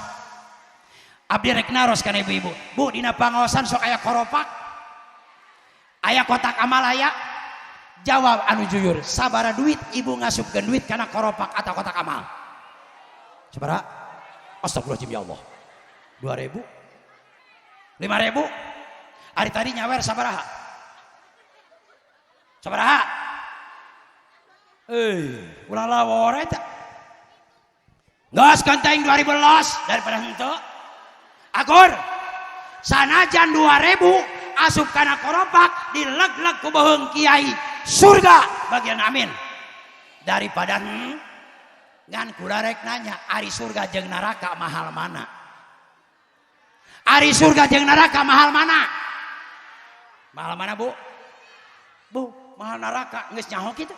Abdi rek naros kana ibu-ibu, bu dina pangaosan sok aya koropak, aya kotak amal aya? Jawab anu jujur, sabara duit ibu ngasupkeun duit kana koropak atau kotak amal? Sabara? Astagfirullahaladzim ya Allah. 2000? 5000? Ari tadi nyawer sabaraha? Sabaraha? Ulah lawor eta. Geus kenteng 2000 los daripada henteu. Akur. Sanajan 2000 asup kana koropak dileg-leg ku beuheung kiai surga bagian amin. Daripada ngan kula rek nanya, ari surga jeung neraka mahal mana? Ari surga jeung neraka mahal mana? Mahal mana bu? Bu, mahal neraka geus nyaho kitu.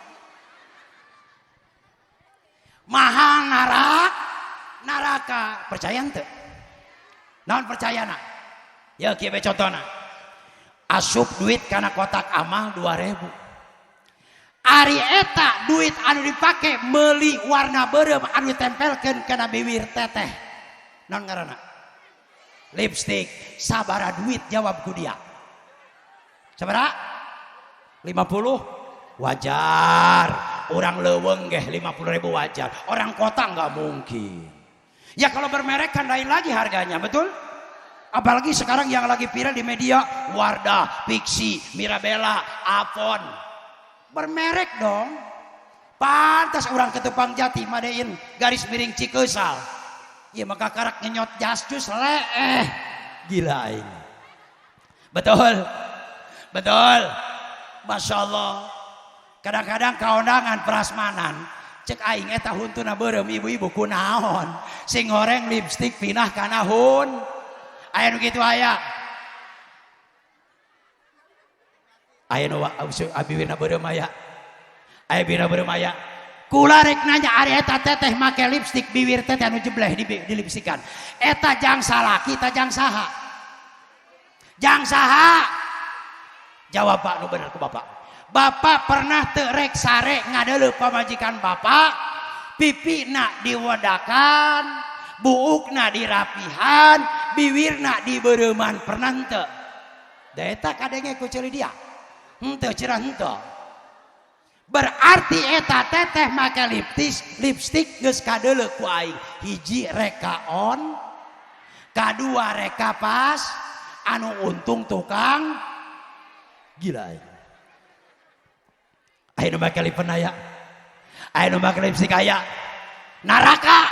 Mahal neraka, percaya henteu? Naon percayana? Ya kieu bae contona. Asup duit kana kotak amal 2000. Ari eta duit anu dipake meuli warna beureum anu ditempelkeun kana bibir teteh. Naon ngaranna? Lipstick. Sabara duit jawab ku dia. Sabara? 50? Wajar. Orang leuweung geh 50.000 wajar. Orang kota nggak mungkin. Ya kalau bermerek kan lain lagi harganya, betul? Apalagi sekarang yang lagi viral di media, Wardah, Pixi, Mirabella, Avon. Bermerek dong. Pantas orang Ketupang Jati madein garis miring Cikeusal. Ya maka karak ngenyot jas jus leeh. Gila ini. Betul. Betul. Masya Allah. Kadang-kadang kaondangan prasmanan. Cek aing eta huntuna beureum ibu-ibu kunaon. Sing horeng lipstik pinah kana hun. Aya nu kitu aya. Aya nu abina beureum aya. Aya bina beureum aya. Kula rek nanya ari eta teteh make lipstik bibir teteh anu jebleh di lipstikan. Eta jang salaki ta jang saha? Jang saha? Jawab pak nu bener ku bapak. Bapak pernah teu rek sare ngadeuleu pamajikan bapak, pipina diwedakan, buukna dirapihan, biwirna dibereuman, pernah henteu? Da eta kadenge ku ceuli dia. Henteu cerah henteu. Berarti eta teteh make lipstik geus kadeuleu ku aing. Hiji reka on, kadua reka pas, anu untung tukang gila aing. Aya nu make lipen aya. Aya nu make lipstik aya. Neraka.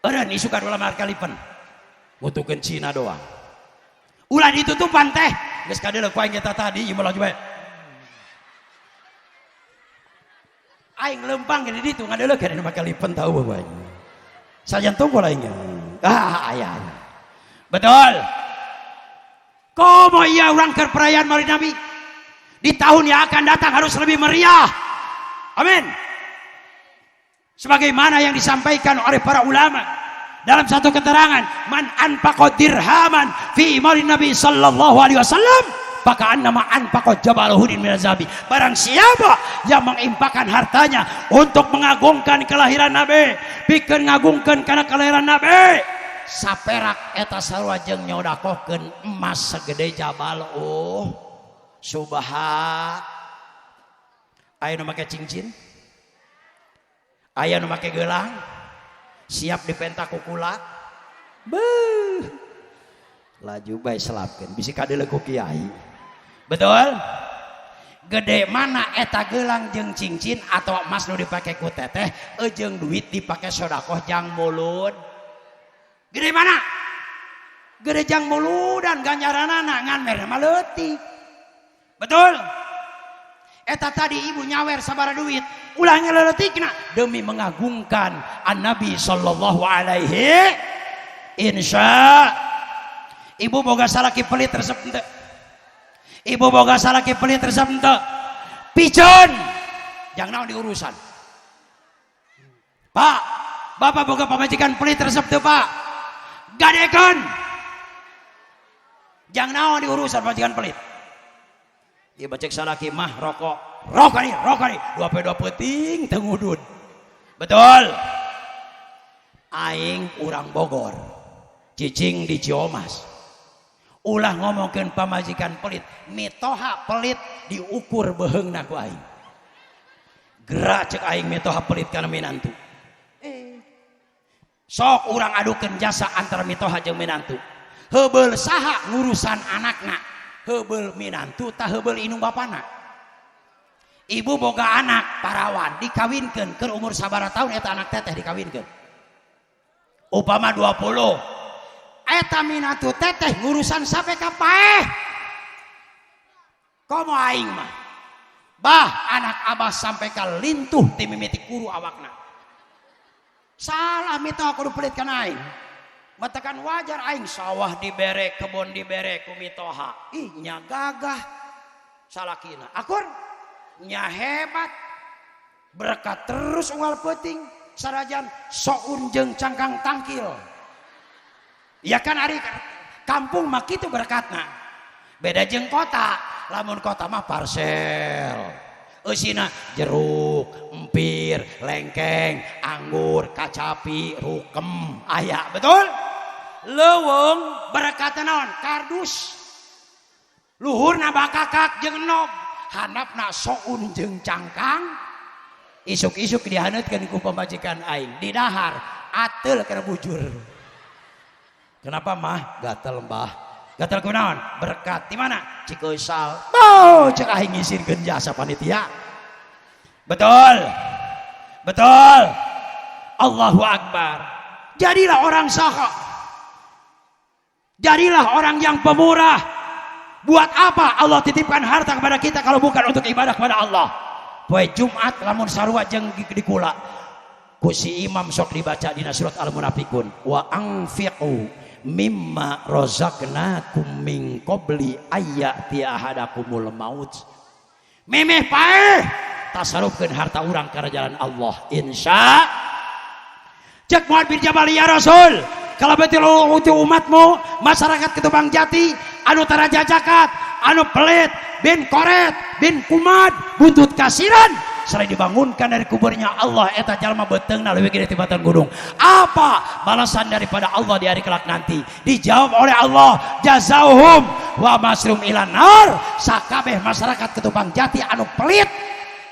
Eureun isukan ulah make lipen. Ngutukeun Cina doang. Ulah ditutupan teh. Geus kadeuleu ku aing eta tadi ieu mah laju bae. Aing lempang gede ditu ngadeuleukeun anu make lipen tau ku aing. Sajan tunggu aing. Ah aya. Betul. Komo ieu urang keur perayaan Maulid Nabi. Di tahun yang akan datang harus lebih meriah. Amin. Sebagaimana yang disampaikan oleh para ulama dalam satu keterangan, man anfaqa dirhaman fi maulid Nabi sallallahu alaihi wasallam faka'annama anfaqa jabal Uhudin minaz zahabi. Barang siapa yang menginfakkan hartanya untuk mengagungkan kelahiran Nabi, pikeun ngagungkeun kana kelahiran Nabi, saperak eta sarua jeung nyodakohkeun emas segede Jabal Uhud. Subhan. Aya nu make cincin, aya nu make gelang, siap dipenta ku kula. Beuh. Laju bae selapkeun bisi kadeuleu ku kiai. Betul? Gede mana eta gelang jeung cincin atau emas nu dipake ku teteh jeung duit dipake sedekah jang mulud. Gede mana? Gede jang muludan ganjaranana ngan mere mah leutik. Betul? Eta tadi ibu nyawer sabara duit, ulah ngeleutikna demi mengagungkan An-Nabi sallallahu alaihi insya. Ibu boga salaki pelit resep henteu. Ibu boga salaki pelit resep henteu. Piceun. Jangan naon diurusan. Pak, bapak boga pamajikan pelit resep teu, Pak? Gadekeun. Jangan naon diurusan pamajikan pelit. Ieu bacek salaki mah rokok, rokok nih, dua pe dua peuting teu ngudud. Betul. Aing urang Bogor, cicing di Ciomas. Ulah ngomongkeun pamajikan pelit, mitoha pelit diukur beheungna ku aing. Gerak cek aing mitoha pelit kana minantu. Sok urang adukeun jasa antara mitoha jeung minantu. Heubeul saha ngurusan anakna? Heubeul minantu tah heubeul indung bapana. Ibu boga anak parawan dikawinkeun keur umur sabaraha tahun eta anak teteh dikawinkeun. Upama 20. Eta minantu teteh ngurusan sampai ka paeh. Komo aing mah. Bah anak abah sampai ka lintuh ti mimiti kuru awakna. Salah mitoha kudu pelit kana aing. Matakan wajar aing sawah dibere, kebon dibere ku mitoha. Ih nya gagah salakina. Akur nya hebat. Berkat terus unggal peuting sarajan soun jeung cangkang tangkil. Ya kan ari kampung mah kitu berkatna. Beda jeung kota, lamun kota mah parsel. Eusina jeruk, empir, lengkeng, anggur, kacapi, rukem, aya, betul? Leuweung berkatna naon? Kardus. Luhurna bakakak jeung enog, handapna soun jeung cangkang. Isuk-isuk dihaneutkeun ku pamajikan aing, didahar ateul kana bujur. Kenapa mah? Gatel mbah. Gatel kunaon? Berkat di mana? Cikeusal. Bau cek aing ngisinkeun jasa panitia. Betul. Betul. Allahu Akbar. Jadilah orang sakha. Jadilah orang yang pemurah. Buat apa Allah titipkan harta kepada kita kalau bukan untuk ibadah kepada Allah? Poe Jumat lamun sarua jeung dikula. Ku si imam sok dibaca dina surat Al-Munafiqun, wa anfiqu mimma razaqnakum min qabli ayyati ahadakumul maut. Memeh paeh tasarufkeun harta urang kana jalan Allah. Insya cek Muad bin Jabal, ya Rasul, kalau betul untuk umatmu masyarakat Ketupang Jati anu taraja zakat, anu pelit bin koret bin kumad buntut kasiran, selain dibangunkan dari kuburnya Allah eta jalma beuteungna leuwih gede tibatan gunung. Apa balasan daripada Allah di hari kelak nanti? Dijawab oleh Allah, jazauhum wa masrum ilan nar. Sakabeh masyarakat Ketupang Jati anu pelit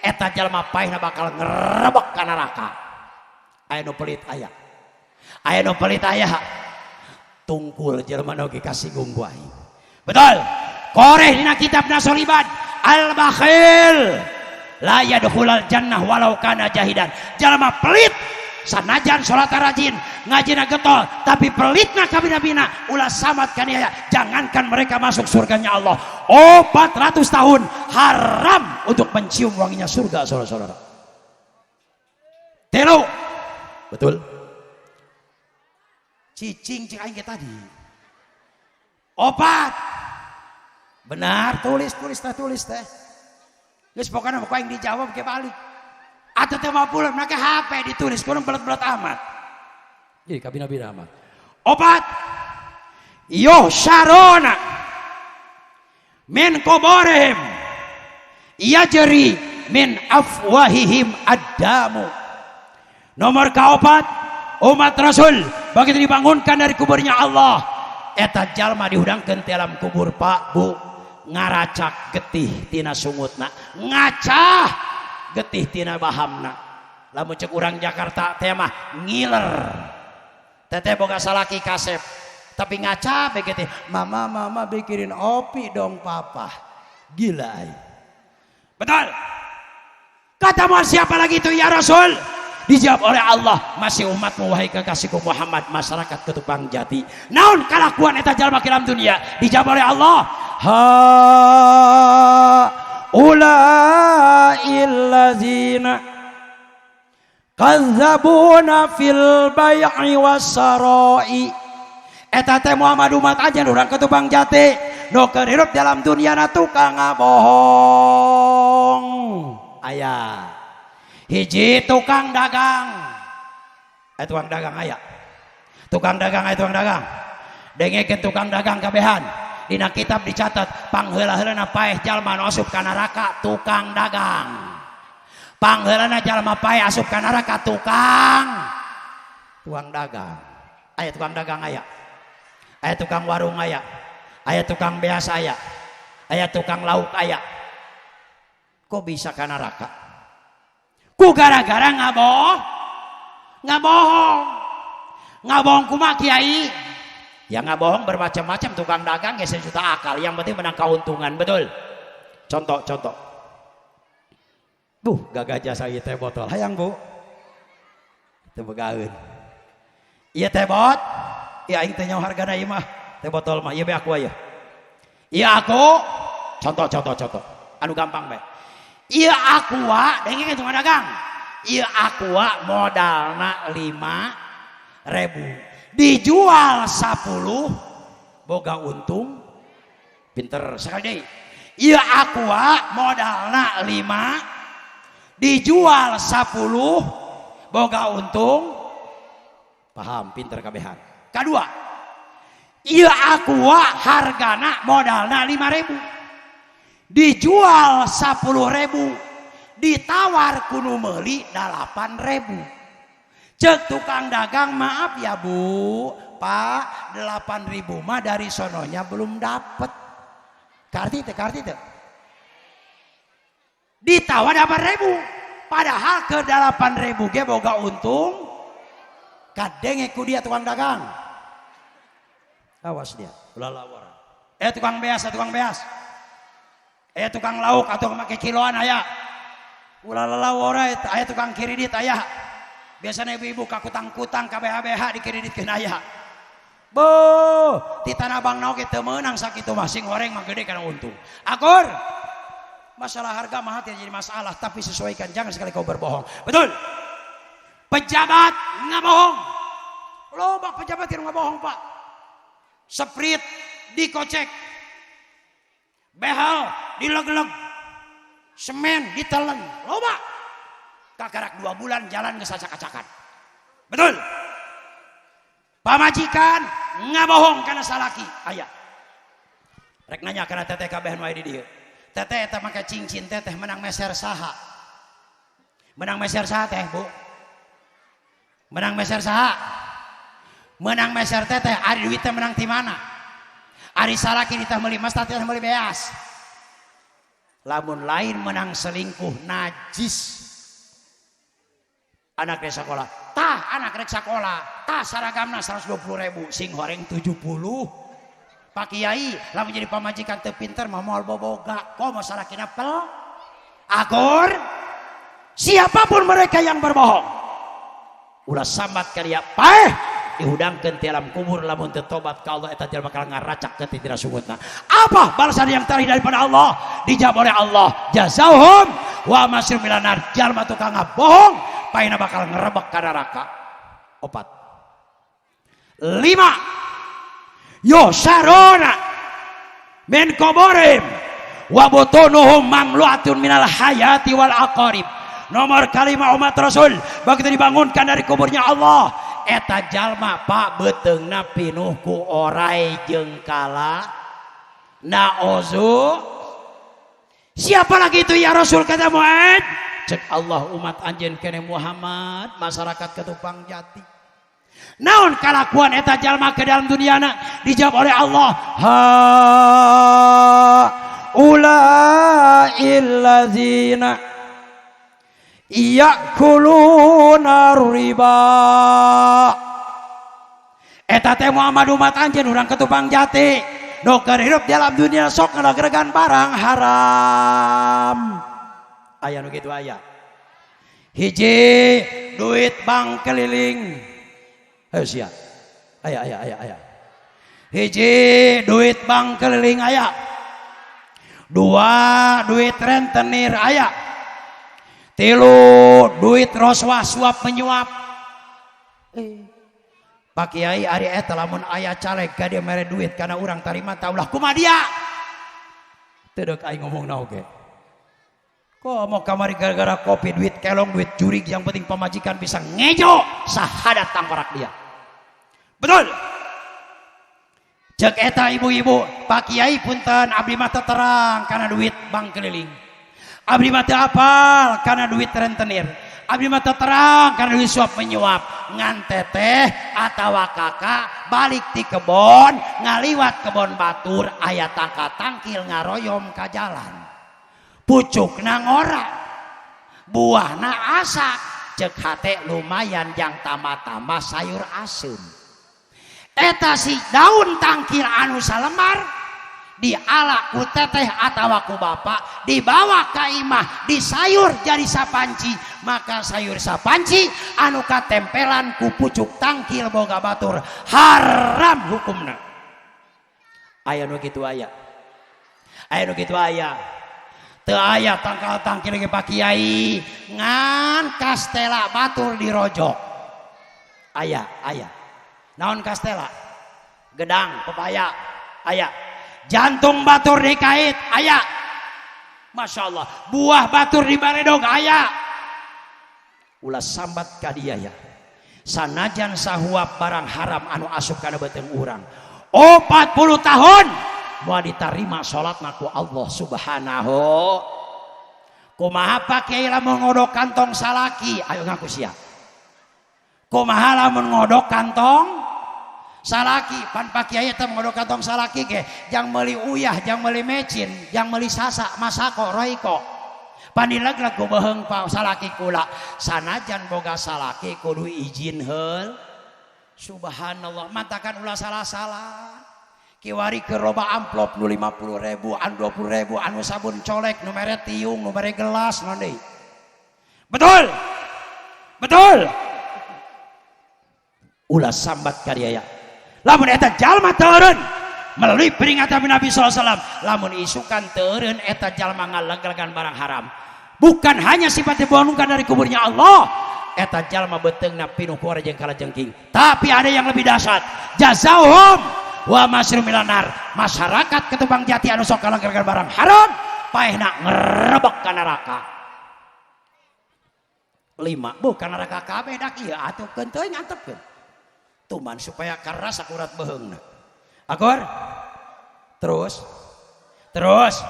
eta jalma paehna bakal ngerebek ka neraka. Aya nu pelit aya, aya nu pelit aya, tungkul jelema nu ge kasinggung ku aing. Betul. Koreh dina kitab Nasolibad Al bakhil la yadkhulal jannah walau kana jahidan. Jalma pelit sanajan salat rajin, ngajina getol, tapi pelitna kabina-bina ulah samat kaniaya, jangankan mereka masuk surganya Allah, 400 tahun haram untuk mencium wanginya surga, saudara-saudara. Tilu, betul, cicing cik aing tadi. Opat, benar, tulis, tulis teh, tulis teh. Geus, pokoknya pokoknya yang dijawab ke balik atau teu bulan make HP ditulis, kurang belat-belat amat. Jadi kabina-bina amat. Opat, yuhsyaruna min kuburihim yajri min afwahihim addamu. Nomor kaopat, umat Rasul begitu dibangunkan dari kuburnya Allah, eta jalma dihudangkeun dalam kubur, Pak, Bu, ngaracak getih tina sungutna, ngacah getih tina bahamna. Lamun cek urang Jakarta teh mah ngiler. Teteh boga salaki kasep tapi ngaca begitu, "Mama, mama, bikinin opi dong, papa." Gila ay. Betul, kata mau siapa lagi itu ya Rasul? Dijawab oleh Allah, masih umatmu, wahai kekasihku Muhammad, masyarakat Ketupang Jati. Naon kalakuan eta jalma dalam dunia? Dijawab oleh Allah, ha ulail ladzina kadzabuna fil bai'i wasarai. Eta teh Muhammad, umat aja urang Ketupang Jati nu keur hirup dalam dunia na tukang ngabohong. Aya hiji tukang dagang, eh, tukang dagang aya, tukang dagang aya, tukang dagang dengekeun, tukang dagang kabehan. Dina kitab dicatat, pangheula-heulana paeh jalma nu asup ka neraka tukang dagang. Pangheulana jalma paeh asup ka neraka tukang tukang dagang. Aya tukang dagang, aya, aya tukang warung, aya, aya tukang beas, aya, aya tukang lauk, aya. Kok bisa ka neraka? Ku gara-gara ngabohong. Ngabohong, ngabohong kumaha, kiai? Ya ngabohong bermacam-macam. Tukang dagang ya sejuta akal, yang penting menang keuntungan, betul? Contoh, contoh. Buh, gagah jasa ieu teh botol. Hayang, Bu? Teu begaeun. Ieu teh bot, ya aing teh nyaho hargana ieu mah. Teh botol mah ieu be aku aya. Ieu aku, contoh, contoh, contoh. Anu gampang bae. Ieu aqua, dengekeun tukang dagang. Ieu aqua modalna 5.000. Dijual 10 boga untung, pinter sekali deui. Ieu aqua modalna 5, dijual 10 boga untung, paham, pinter kabehan. Kedua, ieu aqua hargana modalna 5.000, dijual 10.000, ditawar ku nu meuli 8.000. Cek tukang dagang, "Maaf ya Bu, Pak, 8.000 mah dari sononya belum dapet." Karti teh, karti teh. Ditawar 8.000, padahal ke 8.000 ge boga untung. Kadenge ku dia tukang dagang. Awas dia, ulah lawar. Eh, tukang beas, tukang beas. Eh, tukang lauk atau make kiloan aya. Ulah lalawora eta, aya tukang kredit aya. Biasanya ibu-ibu kakutang-kutang ka BH-BH dikreditkeun aya. Bo, di Tanah Abang naon teu meunang sakitu mah, sing goreng mah gede kana untung. Akur. Masalah harga mah tidak jadi masalah, tapi sesuaikan, jangan sekali kau berbohong. Betul. Pejabat nggak bohong. Loba pejabat yang nggak bohong, Pak. Sprite dikocek. Behel dileg-leg. Semen ditelen. Loba. Kakarak 2 bulan jalan gesacak-acakan. Betul. Pamajikan nggak bohong karena salaki. Aya. Rek nanya karena teteh kabehan wae di dieu. Teteh eta make cincin teteh menang meser saha? Menang meser saha teh, Bu? Menang meser saha? Menang meser teteh, ari duit teh menang ti mana? Ari salaki ditah meuli mas, teteh meuli beas. Lamun lain menang selingkuh, najis. Anak rek sekolah, tah anak rek sekolah, tah saragamna 120 ribu, sing horeng 70. Pak Kiai lamun jadi pamajikan teu pinter mah moal boboga komo salakina pel agor. Siapapun mereka yang berbohong ulah sambat ka dia paeh dihudangkeun ti alam kubur lamun teu tobat ka Allah eta jelema bakal ngaracak ke tina sungutna. Apa balasan yang terakhir daripada Allah? Dijawab oleh Allah, jazauhum wa masir milanar. Jalma tukang ngabohong paehna bakal ngerebek ka neraka. 4 5 yosarona min kuburim wa butunuhum mamlu'atun minal hayati wal aqarib. Nomor kalima umat Rasul begitu dibangunkan dari kuburnya Allah eta jalma pak beuteungna pinuh ku orai jeung kala naozu. Siapa lagi itu ya Rasul kata Mu'ad? Cek Allah umat anjeun kene Muhammad masyarakat Ketupang Jati. Naon kalakuan eta jalma ke dalam duniana? Dijawab oleh Allah, ha ulail ladzina ya'kuluna riba. Eta teh Muhammad umat anjeun urang Ketupang Jati nu keur hirup di alam dunia sok ngadageregan barang haram. Aya nu kitu aya. Hiji duit bank keliling. Ayo sia. Aya aya aya aya. Hiji duit bank keliling aya. 2 duit rentenir aya. 3 duit roswah suap menyuap. Pak Kiai ari eta lamun aya caleg ka dia mere duit kana urang tarima ta ulah kumaha dia. Teu deuk aing ngomongna oge. Komo kamari gara-gara kopi duit kelong duit jurig yang penting pamajikan bisa ngejo sahadat tangkorak dia. Betul. Cek eta ibu-ibu, Pak Kiai punten abdi mah teu terang kana duit bank keliling. Abdi mah teu apal kana duit rentenir. Abdi mah teu terang kana duit suap menyuap. Ngan teteh atawa kakak balik ti kebon ngaliwat kebon batur aya tangka tangkil ngaroyom ka jalan. Pucukna ngora, buahna asak, cek hate lumayan jang tambah-tambah sayur asem. Eta si daun tangkil anu salembar diala ku teteh atawa ku bapak dibawa ka imah disayur jadi sapanci, maka sayur sapanci anu katempelan ku pucuk tangkil boga batur haram hukumna. Aya nu kitu aya. Aya nu kitu aya. Teu aya tangkal tangkil ge Pak Kiai ngan kastela batur dirojok. Aya aya. Naon kastela? Gedang pepaya aya. Jantung batur dikait aya. Masya Allah. Buah batur dibaredog aya. Ulah sambat ka dia ya. Sanajan sahuap barang haram anu asup kana beuteung urang 40 tahun moal ditarima salatna ku Allah Subhanahu. Kumaha Pak Kiai lamun ngodok kantong salaki? Ayo ngaku sia. Kumaha lamun ngodok kantong salaki? Pan Pak Kiai teh ngodok kantong salaki ge jang meuli uyah, jang meuli mecin, jang meuli sasa, masako, roiko. Panileg-leg ku beuheung pa salaki kula. Sanajan boga salaki kudu izin heul. Subhanallah, mantakan ulah salah-salah. Kiwari ke roba amplop nu 50.000, anu 20.000, anu sabun colek, nu mere tiung, nu mere gelas, naon deui. Betul. Betul. Ulah sambat ka dia ya. Lamun eta jalma teureun melalui peringatan Nabi sallallahu alaihi wasallam, lamun isukan teureun eta jalma ngaleglegan barang haram. Bukan hanya sifat dibangunkan dari kuburnya Allah, eta jalma beuteungna pinuh ku jeung kalajengking. Tapi ada yang lebih dahsyat, jazauhum wa masrum milanar. Masyarakat Ketupang Jati anu sok ngaleglegan barang haram, paehna ngerebek ka neraka. 5, bukan neraka kabeh dak ieu atuh keun teuing antepkeun. Tuman supaya karasa kurat beuheungna. Agor? Terus? Terus?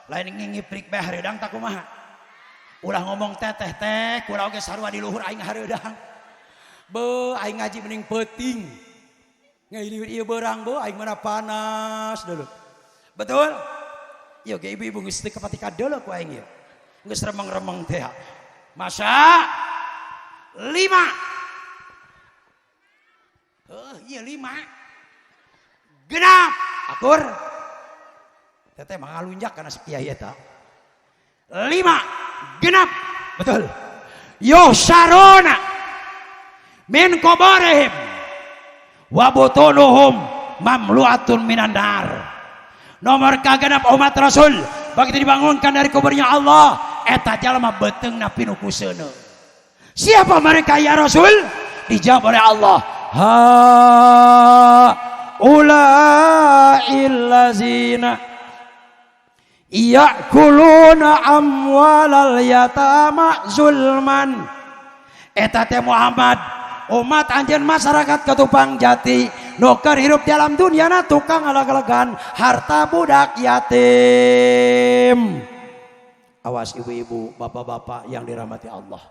Lain ngingiprik bae hareudang tak kumaha? Ulah ngomong teteh teh, kula oge sarua di luhur aing hareudang. Beuh aing ngaji mending peuting. Ngaliwir ieu beurang beuh aing mana panas dulu. Betul? Ieu ge ibu-ibu geus teu kapatika deuleu ku aing ieu. Geus remeng-remeng teh. Masa 5. Iya 5. Genap. Akur. Teteh mangalunjak kana si kiai eta. 5 genap. Betul. Yusaruna min qabrihim wa butunuhum mamlu'atun minan nar. Nomor kagenap umat Rasul begitu dibangunkan dari kuburnya Allah, eta jalma beuteungna pinuh ku seuneu. Siapa mereka ya Rasul? Dijawab oleh Allah, ha ulail lazina ya'kuluna amwalal yatama zulman. Eta teh Muhammad, umat anjeun masyarakat Ketupang Jati nu keur hirup dalam dunia na tukang ngalegelegan harta budak yatim. Awas ibu-ibu, bapak-bapak yang dirahmati Allah.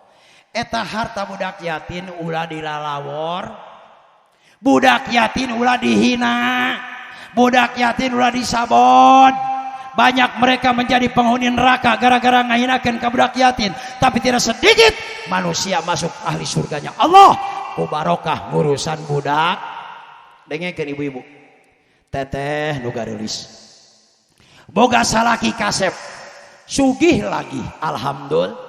Eta harta budak yatim ulah dilalawor, budak yatim ulah dihina, budak yatim ulah disabot. Banyak mereka menjadi penghuni neraka gara-gara ngahinakeun ka budak yatim, tapi tidak sedikit manusia masuk ahli surganya Allah ku barokah ngurusan budak. Dengekeun ibu-ibu, teteh nu gareulis boga salaki kasep, sugih lagi, alhamdulillah.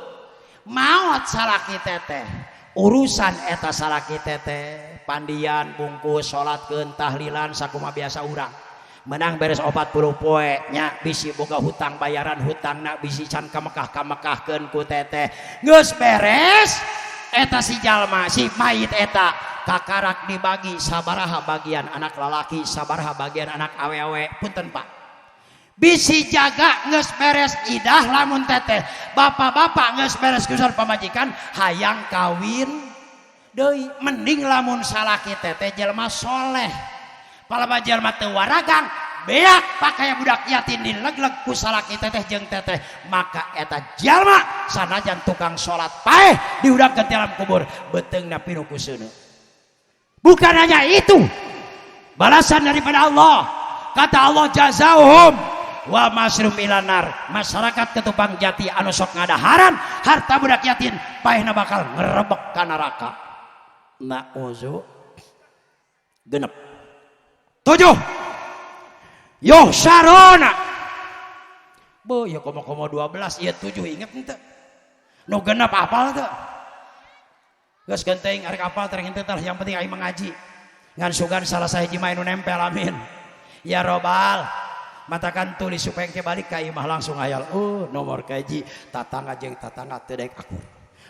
Maot salaki teteh, urusan eta salaki teteh pandian bungkus salatkeun tahlilan sakumaha biasa urang. Menang beres 40 poe nya bisi boga hutang bayaran hutangna bisi can ka Mekah ka Mekahkeun ku teteh. Geus beres eta si jalma si mayit eta kakarak dibagi sabaraha bagian anak lalaki sabaraha bagian anak awewe. Punten Pak, bisi jaga geus beres idah lamun teteh bapak-bapak geus beres kusan pamajikan hayang kawin deui, mending lamun salaki teteh jelema soleh. Palaba jelema teu waragang beak pakaya budak yatim dilegleg ku salaki teteh jeung teteh, maka eta jalma sanajan tukang salat paeh diudangkeun dalam kubur beuteungna pinuh ku seuneu. Bukan hanya itu, balasan daripada Allah, kata Allah jazauhum wa masrum ilanar. Masyarakat Ketupang Jati anu sok ngadaharan harta budak yatim paehna bakal ngerebek ka neraka. Na'udzu. Genep. 7 yuhsyaruna. Bo ya komo-komo 12 ieu 7 inget henteu? Nu genep apal teu? Geus genteng arek apal tereng henteu tah, yang penting aing mengaji. Ngan sugan salah sahiji mah nu nempel, amin. Ya robbal matakan tulis supaya ke balik ka imah langsung hayal. Oh, nomor kahiji tatangga jeung tatangga teu daek akur.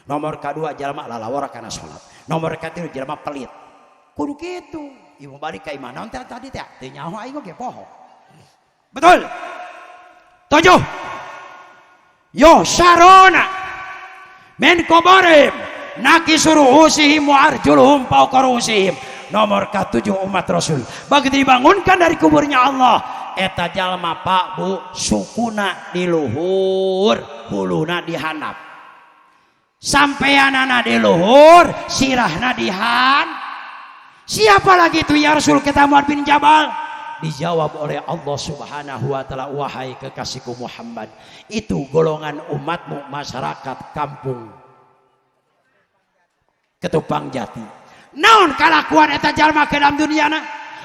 Nomor kadua jalma lalawara kana salat. Nomor katilu jalma pelit. Kudu kitu. Ibu balik ka imah naon teh tadi teh? Teu nyaho aing ge poho. Betul. 7 Yusaruna min qabrihim nakisu ru'usihim wa arjuluhum fawqa ru'usihim. Nomor ke-7 umat Rasul begitu dibangunkan dari kuburnya Allah, eta jalma Pak Bu sukuna di luhur, huluna di handap, sampeanana di luhur, sirahna di han. Siapa lagi itu ya Rasul? Kata Mu'adz bin Jabal. Dijawab oleh Allah Subhanahu wa taala, wahai kekasihku Muhammad, itu golongan umatmu masyarakat kampung Ketupang Jati. Naon kalakuan eta jalma ke dalam duniana?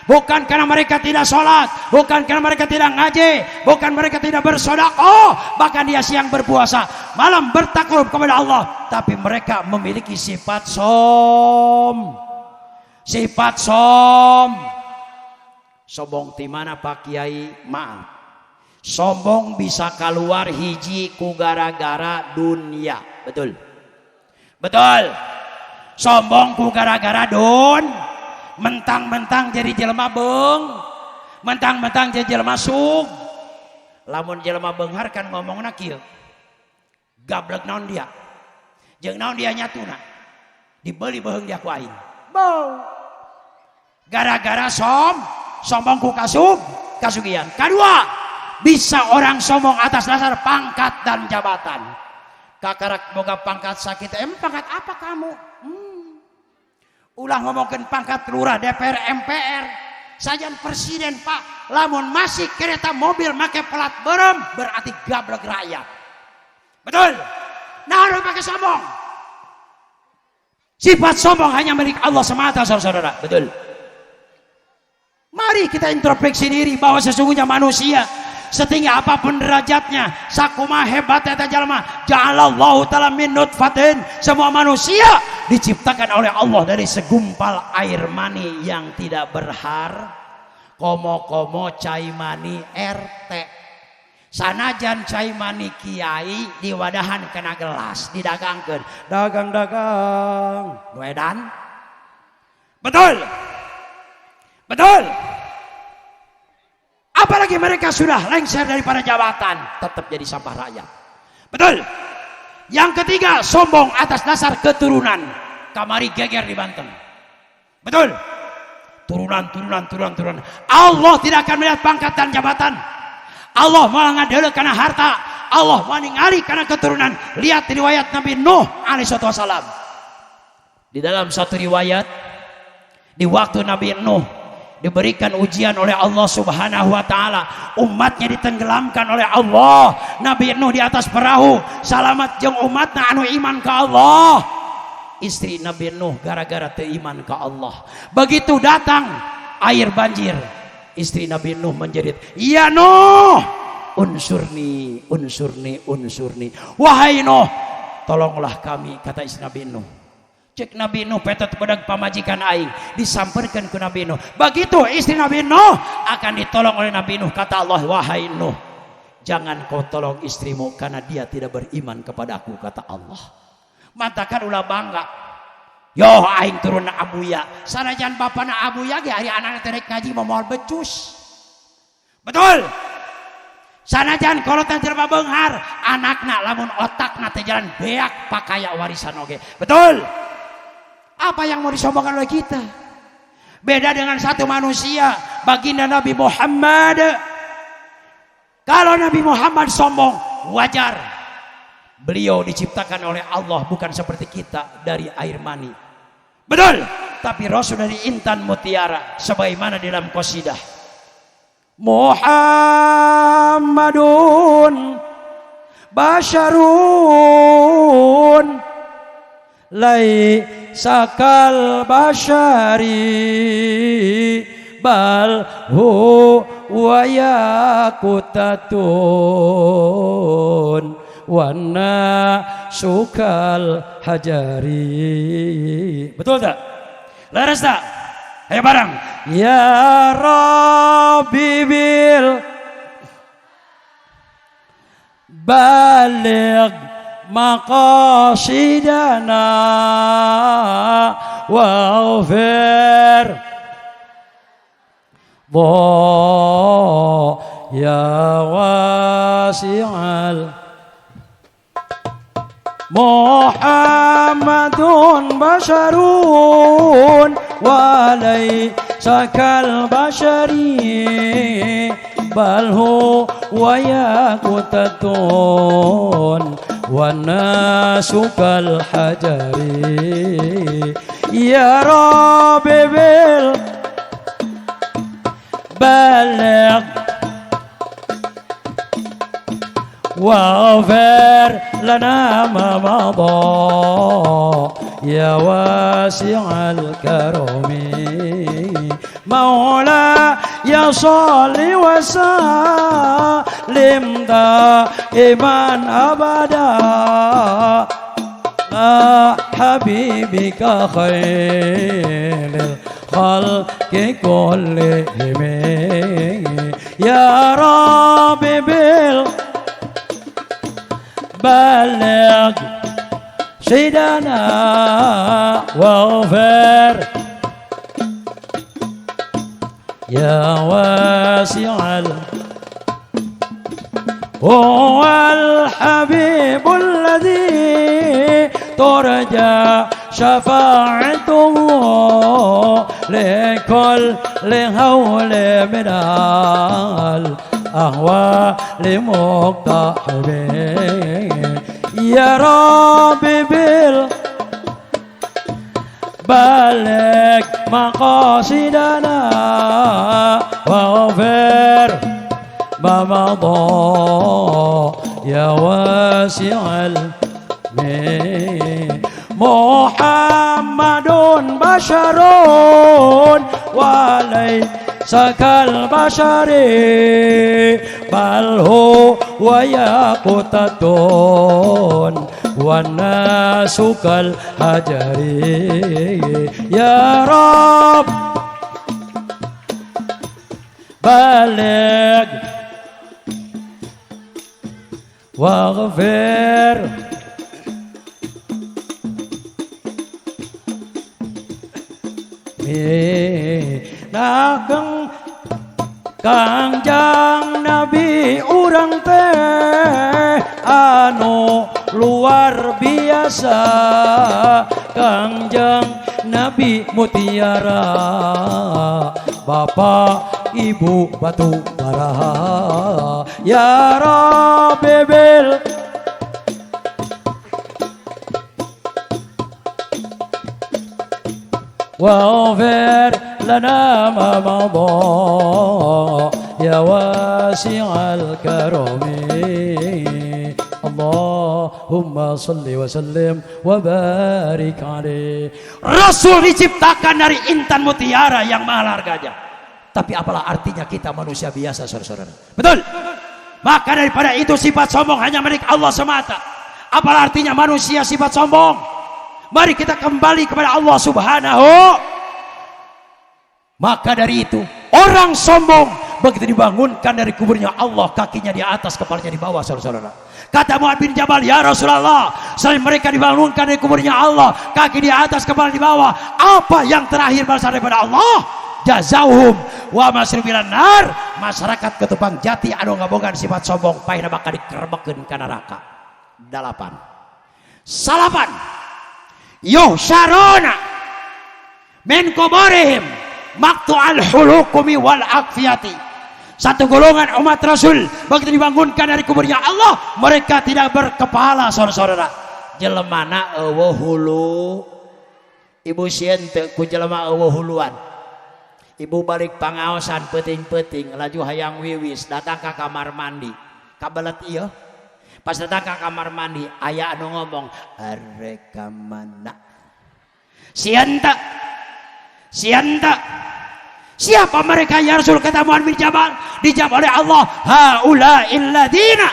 Bukan karena mereka tidak sholat, bukan karena mereka tidak ngaji, bukan mereka tidak bersedekah, bahkan dia siang berpuasa, malam bertakarub kepada Allah, tapi mereka memiliki sifat som. Sifat som. Sombong di mana Pak Kiai? Maaf. Sombong bisa keluar hiji ku gara-gara dunia. Betul. Betul. Sombong ku gara-gara don, mentang-mentang jadi jelema beung, mentang-mentang jadi jelema sug. Lamun jelema beunghar kan ngomongna kieu. Gablek naon dia? Jeung naon dia nyatuna? Dibeli beuheung dia ku aing. Bau. Gara-gara sombong ku kasugihan. Kedua, bisa orang sombong atas dasar pangkat dan jabatan. Kakarak boga pangkat sakit, pangkat apa kamu? Ulah ngomongkeun pangkat lurah, DPR, MPR, sajan presiden Pak. Lamun masih kereta mobil make pelat berem berarti gablek rakyat. Betul. Nah, harus pakai sombong. Sifat sombong hanya milik Allah semata, saudara-saudara. Betul. Mari kita introspeksi diri bahwa sesungguhnya manusia, setinggi apapun derajatnya, sakumaha hebat eta jalma, ja'alallahu ta'ala min nutfatin, semua manusia diciptakan oleh Allah dari segumpal air mani yang tidak berhar, komo-komo cai mani RT. Sanajan cai mani kiai diwadahan kena gelas didagangkeun, dagang-dagang nu edan. Betul, betul. Apalagi mereka sudah lengser daripada jabatan, tetap jadi sampah rakyat. Betul. Yang ketiga, sombong atas dasar keturunan. Kamari geger di Banten. Betul. Turunan, turunan, turunan, turunan. Allah tidak akan melihat pangkat dan jabatan. Allah malah ngadeuleu kana harta. Allah ningali kana keturunan. Lihat riwayat Nabi Nuh alaihissalam. Di dalam satu riwayat, di waktu Nabi Nuh diberikan ujian oleh Allah Subhanahu wa taala, umatnya ditenggelamkan oleh Allah. Nabi Nuh di atas perahu salamat jeung umatna anu iman ke Allah. Istri Nabi Nuh gara-gara teu iman ke Allah, begitu datang air banjir, istri Nabi Nuh menjerit, "Ya Nuh, unsurni, unsurni, unsurni." Wahai Nuh, tolonglah kami, kata istri Nabi Nuh. Cek Nabi Nuh, petot bedag pamajikan aing. Disamperkan ke Nabi Nuh. Begitu istri Nabi Nuh akan ditolong oleh Nabi Nuh, kata Allah, "Wahai Nuh, jangan kau tolong istrimu karena dia tidak beriman kepadaku," kata Allah. Matakan ulah bangga. Yo aing turun Abuya. Sanajan bapana Abuya ge ari anakna teh ngaji moal becus. Betul. Sanajan kolotna jelema beunghar, anakna lamun otakna teh jalan beak pakaya warisan oge. Betul. Apa yang mau disombongkan oleh kita? Beda dengan satu manusia, baginda Nabi Muhammad. Kalau Nabi Muhammad sombong, wajar. Beliau diciptakan oleh Allah bukan seperti kita dari air mani. Betul. Tapi Rasul dari intan mutiara, sebagaimana dalam qasidah. Muhammadun basyarun laisa kal basyari bal huwa yaqutatun wana sukal hajari. Betul tak? Leres tak? Ayo bareng. Ya Rabbi bil baligh maqasidana waghfir ya wasi'al. Muhammadun basharun walaysa kal bashari bal huwa yaqutatun wan nasu kal hajari. Ya Rabbi bil baligh waghfir lana ma madha ya wasi'al karami. Maula ya sholli wa sallim daiman abada la habibika khairil khalqi kullihim. Ya Rabbi bil baligh sidana waghfir ya wasi'al. Huwal habibul ladzi turja syafa'atuhu likulli hawli minal ahwali muqtahimin. Ya Rabbi bil baligh maqasidana waghfir ma madha ya wasi'al. Muhammadun basharun walaysa sakal basyari bal huwa yaqutatun wa nasukal hajari ya Rabb baligh waghfir Nageng Kangjeng Nabi urang teh anu luar biasa Kangjeng Nabi mutiara Bapak Ibu batu bara ya Rabbi bil واغفر لنا ما مضى يا واسع الكرم اللهم صل وسلم وبارك عليه. Rasul diciptakan dari intan mutiara yang mahal harganya. Tapi apalah artinya kita manusia biasa, saudara-saudara. Betul? Maka daripada itu sifat sombong hanya milik Allah semata. Apalah artinya manusia sifat sombong? Mari kita kembali kepada Allah Subhanahu. Maka dari itu orang sombong begitu dibangunkan dari kuburnya Allah, kakinya di atas, kepalanya di bawah, saudara-saudara. Kata Mu'adz bin Jabal, ya Rasulullah, selain mereka dibangunkan dari kuburnya Allah, kaki di atas, kepala di bawah, apa yang terakhir balasan daripada Allah? Jazauhum wa masribilan nar. Masyarakat Ketupang Jati anu ngabogaan sifat sombong paehna bakal dikerebekeun ka neraka. 8 salapan yuhsyaruna min kuburihim maqtu'al hulukumi wal akfiyati. Satu golongan umat Rasul begitu dibangunkan dari kuburnya Allah, mereka tidak berkepala, saudara-saudara. Jelemana eueuh hulu. Ibu sieun teu ku jelema eueuh huluan. Ibu balik pangaosan peuting-peuting laju hayang wiwis datang ka kamar mandi. Kabelet ieu. Pas datang ka kamar mandi aya anu ngomong, "Arek ka mana?" Sieun teu? Sieun teu? Siapa mereka ya Rasul? Kata Mu'adz bin Jabal. Dijawab oleh Allah, haula'il ladzina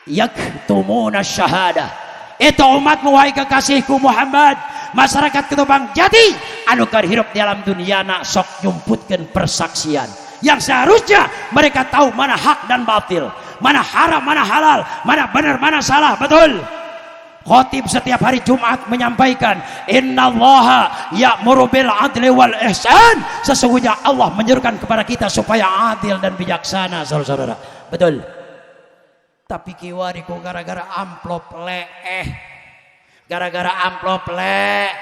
yaktumuna syahadah. Itu umatmu wahai kekasihku Muhammad, masyarakat Ketupang Jati anu keur hirup di alam dunia nak sok nyumputkeun persaksian yang seharusnya mereka tahu mana hak dan batil, mana haram, mana halal, mana benar, mana salah. Betul? Khotib setiap hari Jumat menyampaikan innallaha ya'muru bil adli wal ihsan. Sesungguhnya Allah menyerukan kepada kita supaya adil dan bijaksana, saudara-saudara. Betul? Tapi kiwari ku gara-gara amplop leeh, gara-gara amplop le,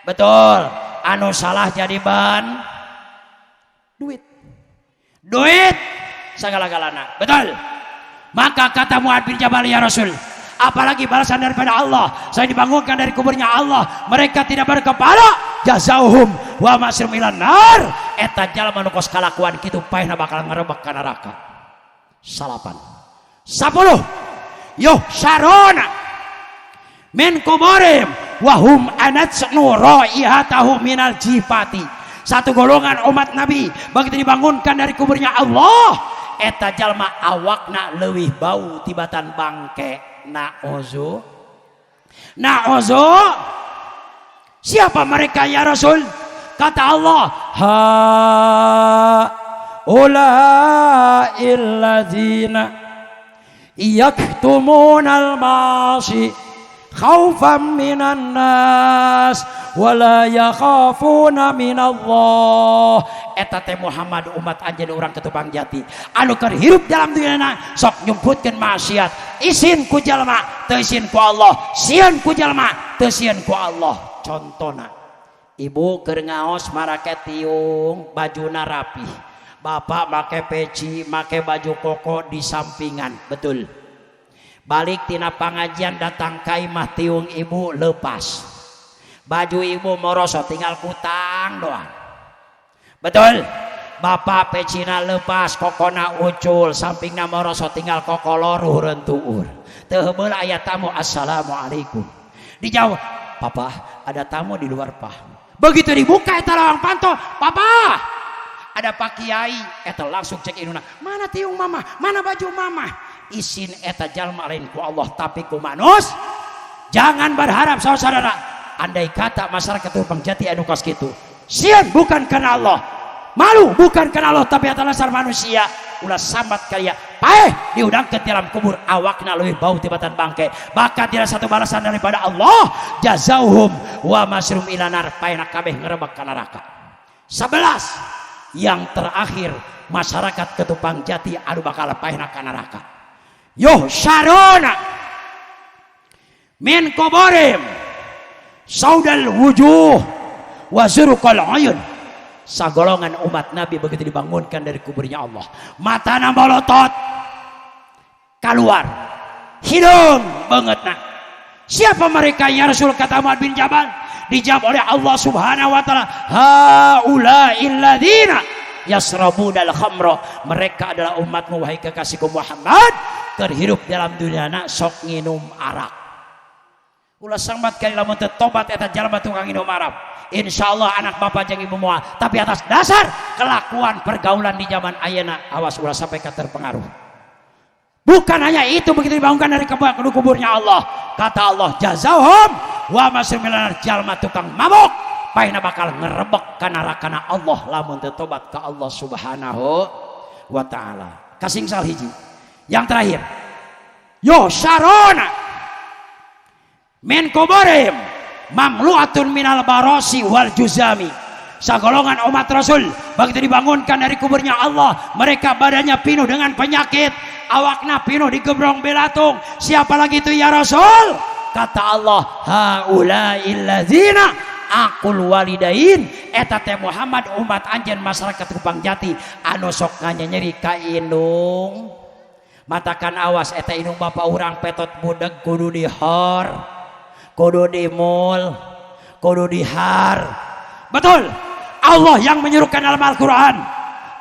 betul, anu salah jadi ban duit, duit segala-galana. Betul? Maka kata Mu'adz bin Jabal, ya Rasul, apalagi balasan daripada Allah, saya dibangunkan dari kuburnya Allah, mereka tidak berkepala, jazauhum wa masrum ilan nar. Eta jalma nu kos kalakuan kitu paehna bakal ngarebek ka neraka. Salapan 10 yuhsyaruna min kuburim wahum anatsnu raihatahu minal jifati. Satu golongan umat Nabi begitu dibangunkan dari kuburnya Allah, eta jalma awakna leuwih bau tibatan bangke. Na'udzu, na'udzu. Siapa mereka ya Rasul? Kata Allah, ha ulail ladzina yaktumunal ma'asi khaufan minan nas wala yakhafuna minallah. Eta teh Muhammad umat anjeun urang Ketupang Jati anu keur hirup dalam dunia sok nyumputkeun maksiat, isin ku jalma teu isin ku Allah, sieun ku jalma teu sieun ku Allah. Contona ibu keur ngaos marake tiung, bajuna rapih, bapak make peci, make baju koko di sampingan. Betul? Balik tina pangajian datang ka imah, tiung ibu lepas, baju ibu moroso tinggal kutang doang. Betul? Bapak pecina lepas, kokona ucul, sampingna moroso tinggal kokolor heureun tuur. Teu heubeul aya tamu, assalamualaikum. Dijawab, papa ada tamu di luar, pak. Begitu dibuka eta lawang panto, papa Ada Pak Kiai eta langsung cek indungna, mana tiung mama, mana baju mama. Isin eta jalma lain ku Allah tapi ku manus. Jangan berharap, saudara. Andai kata masyarakat Ketupang Jati anu kos kitu, sieun bukan karena Allah, malu bukan karena Allah, tapi atas dasar manusia, ulah sambat kaya paeh diundang ke dalam kubur, awakna lebih bau tibatan bangke. Bahkan tidak satu balasan daripada Allah. Jazauhum wa masrum ilanar, paehna kabeh ngerebek ka neraka. 11, yang terakhir, masyarakat Ketupang Jati anu bakal paehna ka neraka, yuhsyaruna min kuburim saudal wujuh wa zurqal ayun. Sagolongan umat Nabi begitu dibangunkan dari kuburnya Allah, matana molotot keluar, hidung banget. Nah, siapa mereka ya Rasul? Kata Mu'adz bin Jabal. Dijawab oleh Allah Subhanahu wa taala, haula'illadzina yasrabunal khamra. Mereka adalah umatmu, wahai kekasihku Muhammad, terhirup dalam dunia nak sok nginum arak. Ulah sambat kali lamun teu tobat eta jalma tukang nginum arak, insyaallah anak bapak jeung ibu moal, tapi atas dasar kelakuan pergaulan di zaman ayeuna, awas ulah sampai ke terpengaruh. Bukan hanya itu, begitu dibangunkan dari kuburnya Allah, kata Allah, jazauhum wa masrumilanar. Jalma tukang mabok paehna bakal ngerebek ka nerakana Allah lamun teu tobat ka Allah Subhanahu wa taala. Kasingsal hiji, yang terakhir, yuhsyaruna min kuburim mamlu'atun minal barosi wal juzami. Sagolongan umat Rasul begitu dibangunkan dari kuburnya Allah, mereka badannya penuh dengan penyakit, awakna penuh digebrong belatung. Siapa lagi itu ya Rasul? Kata Allah, haula'illadzina aqul walidain. Eta teh Muhammad, umat anjeun masyarakat Kupang Jati anu sok nyeri ka indung. Matakan awas, eta indung bapak urang petot budeg, kudu dihor, kudu dimul, kudu dihar. Betul, Allah yang menyuruhkan dalam Al-Quran.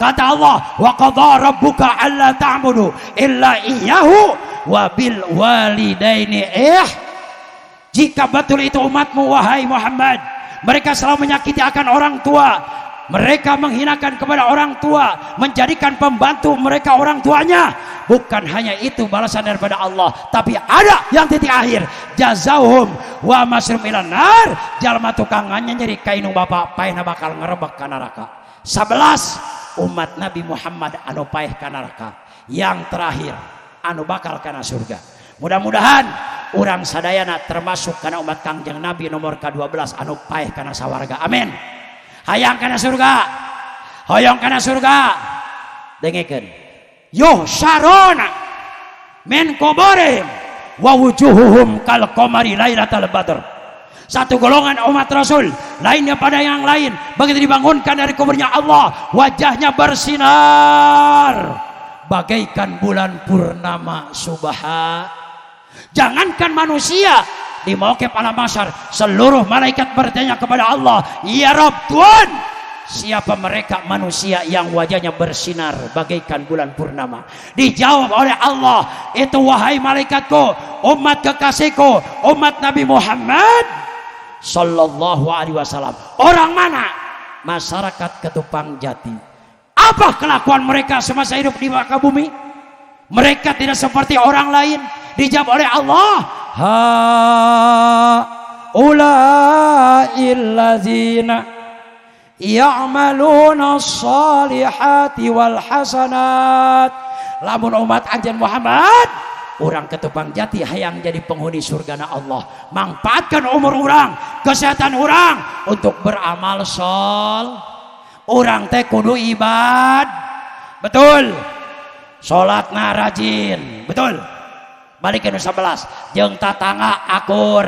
Kata Allah, wa qadha rabbuka alla ta'budu illa iyyahu wa bil walidaini jika betul itu umatmu wahai Muhammad, mereka selalu menyakiti akan orang tua, mereka menghinakan kepada orang tua, menjadikan pembantu mereka orang tuanya. Bukan hanya itu balasan daripada Allah, tapi ada yang titik akhir, jazauhum wa masrum ilan nar. Jalma tukangannya nyeri ka indung bapak paehna bakal ngerebek ka neraka. 11 umat Nabi Muhammad anu paeh ka neraka. Yang terakhir, anu bakal kana surga, mudah-mudahan urang sadayana termasuk karena umat Kangjeng Nabi nomor ke-12 anu paeh kana sawarga. Amin. Hayang kana surga, hoyong kana surga. Dengekeun, yuhsyaruna min kuburim wa wujuhuhum kal qamari lailatal badr. Satu golongan umat Rasul lainnya pada yang lain, begitu dibangunkan dari kuburnya Allah, wajahnya bersinar bagaikan bulan purnama. Subhan, jangankan manusia di mauqif alam mahsyar, seluruh malaikat bertanya kepada Allah, ya Rob, Tuhan, siapa mereka manusia yang wajahnya bersinar bagaikan bulan purnama? Dijawab oleh Allah, itu wahai malaikatku, umat kekasihku, umat Nabi Muhammad sallallahu alaihi wasallam. Orang mana? Masyarakat Ketupang Jati. Apa kelakuan mereka semasa hidup di muka bumi? Mereka tidak seperti orang lain. Dijawab oleh Allah, ha ulaillazina ya'maluna shalihati wal hasanat. Lamun umat anjeun Muhammad, orang Ketupang Jati hayang jadi penghuni surgana Allah, manfaatkan umur orang, kesehatan orang untuk beramal sol. Orang teh kudu ibad, betul, salatna rajin, betul. Balik ke 11, jeung tatangga akur,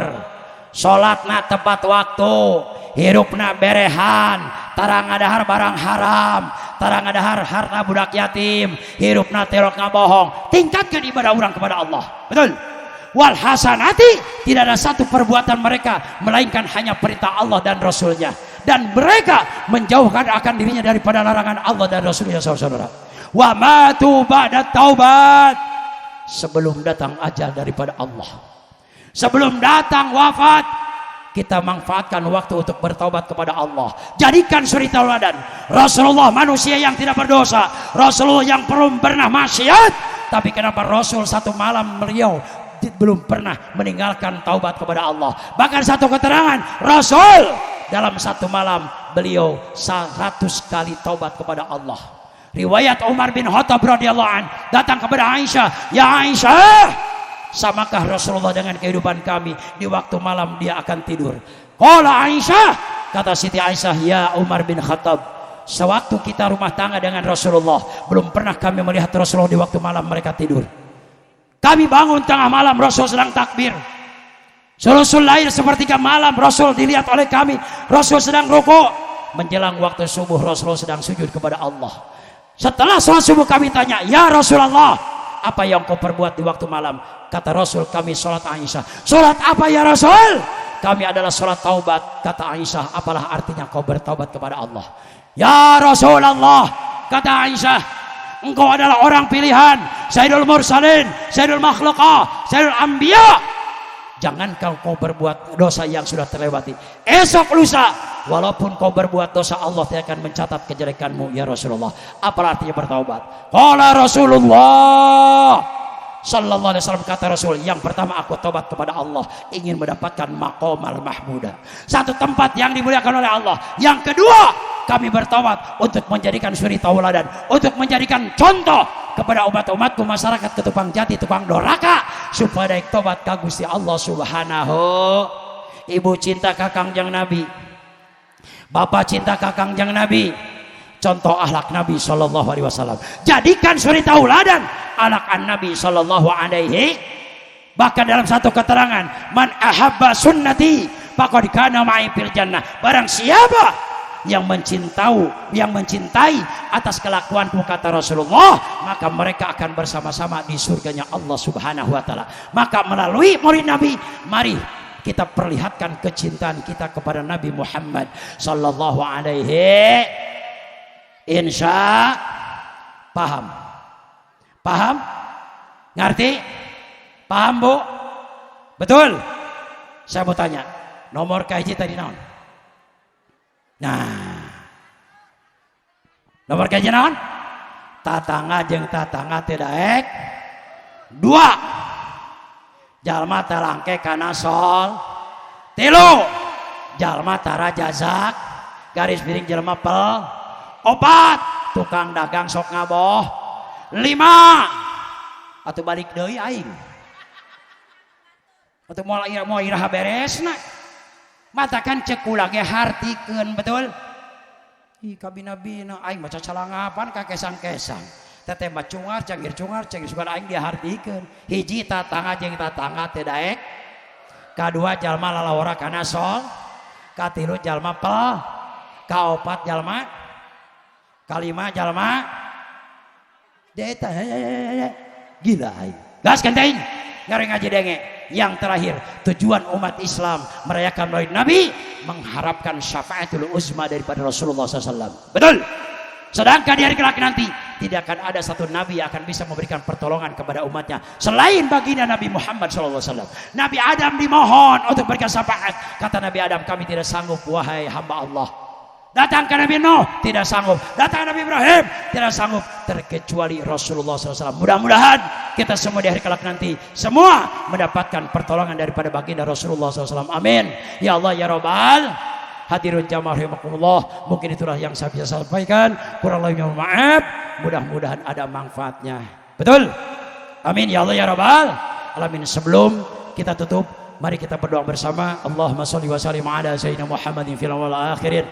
salatna tepat waktu, hirupna berehan, tara ngadahar barang haram, tara ngadahar harta budak yatim, hirupna terok ngabohong. Tingkatkan ibadah orang kepada Allah, betul. Wal hasanati, tidak ada satu perbuatan mereka melainkan hanya perintah Allah dan Rasulnya, dan mereka menjauhkan akan dirinya daripada larangan Allah dan Rasulnya. Saudara, wa matu ba'da taubat, sebelum datang ajal daripada Allah, sebelum datang wafat. Kita manfaatkan waktu untuk bertobat kepada Allah. Jadikan suri tauladan. Rasulullah manusia yang tidak berdosa, Rasulullah yang belum pernah maksiat, tapi kenapa Rasul satu malam beliau belum pernah meninggalkan taubat kepada Allah? Bahkan satu keterangan, Rasul dalam satu malam beliau 100 kali taubat kepada Allah. Riwayat Umar bin Khattab radhiyallahu an datang kepada Aisyah, "Ya Aisyah, samakah Rasulullah dengan kehidupan kami? Di waktu malam dia akan tidur." Qala Aisyah, kata Siti Aisyah, "Ya Umar bin Khattab, sewaktu kita rumah tangga dengan Rasulullah, belum pernah kami melihat Rasulullah di waktu malam mereka tidur. Kami bangun tengah malam, Rasul sedang takbir. Sulusul lail, sepertiga malam, Rasul dilihat oleh kami, Rasul sedang rukuk. Menjelang waktu subuh, Rasul sedang sujud kepada Allah. Setelah sholat subuh kami tanya, 'Ya Rasulullah, apa yang kau perbuat di waktu malam?' Kata Rasul, 'Kami sholat, Aisyah.' 'Sholat apa, ya Rasul?' 'Kami adalah sholat taubat.' Kata Aisyah, 'Apalah artinya kau bertaubat kepada Allah?' 'Ya Rasulullah,' kata Aisyah, 'engkau adalah orang pilihan, Sayyidul Mursalin, Sayyidul Makhluqah, Sayyidul Anbiya. Jangan kau berbuat dosa yang sudah terlewati. Esok lusa, walaupun kau berbuat dosa, Allah tidak akan mencatat kejelekanmu, ya Rasulullah. Apalah artinya bertaubat?' Qala Rasulullah sallallahu alaihi wasallam, kata Rasul, 'Yang pertama aku tobat kepada Allah, ingin mendapatkan maqamal mahmuda, satu tempat yang dimuliakan oleh Allah. Yang kedua, kami bertobat untuk menjadikan suri tauladan, untuk menjadikan contoh kepada umat-umatku, masyarakat Ketupang Jati, tukang doraka, supaya tobat ka Gusti Allah Subhanahu.' Ibu cinta ka Kangjeng Nabi, bapak cinta ka Kangjeng Nabi, contoh akhlak Nabi Shallallahu Alaihi Wasallam, jadikan suri tauladan akhlak Nabi Shallallahu Alaihi. Bahkan dalam satu keterangan, man ahabba sunnati faqad kana ma'i fil jannah, barang siapa yang mencintai, yang mencintai atas kelakuanku, kata Rasulullah, maka mereka akan bersama-sama di surganya Allah Subhanahu wa taala. Maka melalui Maulid Nabi, mari kita perlihatkan kecintaan kita kepada Nabi Muhammad sallallahu alaihi. Insya paham, paham, ngerti, paham, Bu? Betul? Saya mau tanya, nomor kahiji tadi naon? Nah, nomor kahiji naon? Tatangga jeung tatangga teu daek. Dua, jalma talangke kana sol. Tilu, jalma tara jazak garis miring jelma pel. Opat, tukang dagang sok ngaboh. Lima, atau balik deui aing atau moal moal iraha beresna. Matakan cek kula ge hartikeun, betul? Ih, kabina-bina aing maca calangapan ka kesang-kesang. Teteh mah cungar cangir, cungar cangir, sugan aing dihartikeun. Hiji, tatangga jeung tatangga teu daek. Kadua, jalma lalawora kana sol. Katilu, jalma pel. Kaopat, jalma. Kalima, jalma Deta. Gila aing. Gas teuing. Ngareng ngaji denge. Yang terakhir, tujuan umat Islam merayakan Maulid Nabi mengharapkan syafaatul uzma daripada Rasulullah SAW. Betul? Sedangkan di hari kelak nanti tidak akan ada satu nabi yang akan bisa memberikan pertolongan kepada umatnya selain baginda Nabi Muhammad SAW. Nabi Adam dimohon untuk berikan syafaat. Kata Nabi Adam, "Kami tidak sanggup, wahai hamba Allah." Datang ke Nabi Nuh, tidak sanggup. Datang ke Nabi Ibrahim, tidak sanggup. Terkecuali Rasulullah SAW. Mudah-mudahan kita semua di hari kelak nanti semua mendapatkan pertolongan daripada baginda Rasulullah SAW. Amin. Ya Allah ya Rabbal. Hadirin jamaah rahimakumullah. Mungkin itulah yang saya bisa sampaikan. Kurang lebihnya mohon maaf. Mudah-mudahan ada manfaatnya. Betul? Amin ya Allah ya Rabbal alamin. Sebelum kita tutup, mari kita berdoa bersama. Allahumma sholli wa sallim ala sayyidina Muhammadin fil awal akhirin.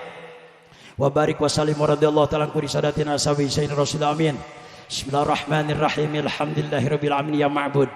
Wa barik wa sallim wa radhiyallahu ta'ala kulli sadatina sabi sayyidina Rasulullah, amin. Bismillahirrahmanirrahim. Alhamdulillahirabbil alamin, ya ma'bud.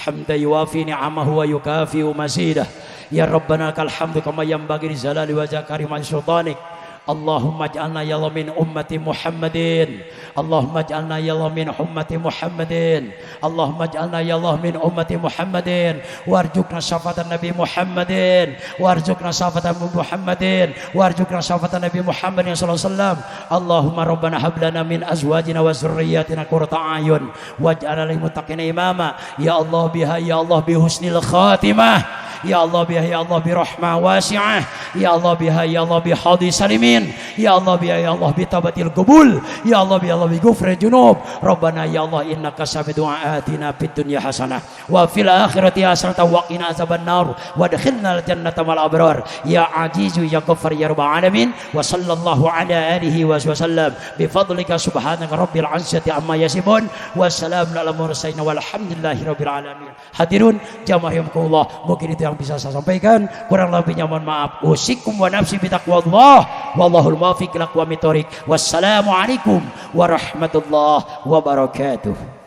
Hamda yuwafi ni'amahu wa yukafi mazidah. Ya Rabbana lakal hamdu kama yanbaghi li jalali wajhika karim sultanik. Allahumma ij'alna ya Allah min ummati Muhammadin. Allahumma ij'alna ya Allah min ummati Muhammadin. Allahumma ij'alna ya Allah min ummati Muhammadin. Warzuqna syafaatan Nabi Muhammadin. Warzuqna syafaatan Muhammadin. Warzuqna syafaatan Nabi Muhammadin sallallahu alaihi wasallam. Allahumma rabbana hab lana min azwajina wa dzurriyyatina qurrata a'yun waj'alna lil muttaqina imama. Ya Allah biha, ya Allah bi husnil khatimah. Ya Allah biha ya Allah bi rahmah wasi'ah. Ya Allah biha ya Allah bi hadi salimin. Ya Allah biha ya Allah bi tabatil qubul. Ya Allah biha ya Allah bi ghufri junub. Rabbana ya Allah innaka sami du'aatina fid dunya hasanah wa fil akhirati hasanah wa qina azabannar wa adkhilna al jannata mal abrar ya azizu ya ghaffar ya rabbal alamin. Wa sallallahu ala alihi wa sallam bi fadlika subhanaka rabbil izzati amma yasifun wa salamun ala mursalin walhamdulillahi rabbil alamin. Hadirun jamaah rahimakumullah, mungkin itu yang bisa saya sampaikan, kurang lebihnya mohon maaf. Usikum wa nafsi bitaqwallah wallahul muwaffiq ila aqwamit thoriq. Wassalamualaikum warahmatullahi wabarakatuh.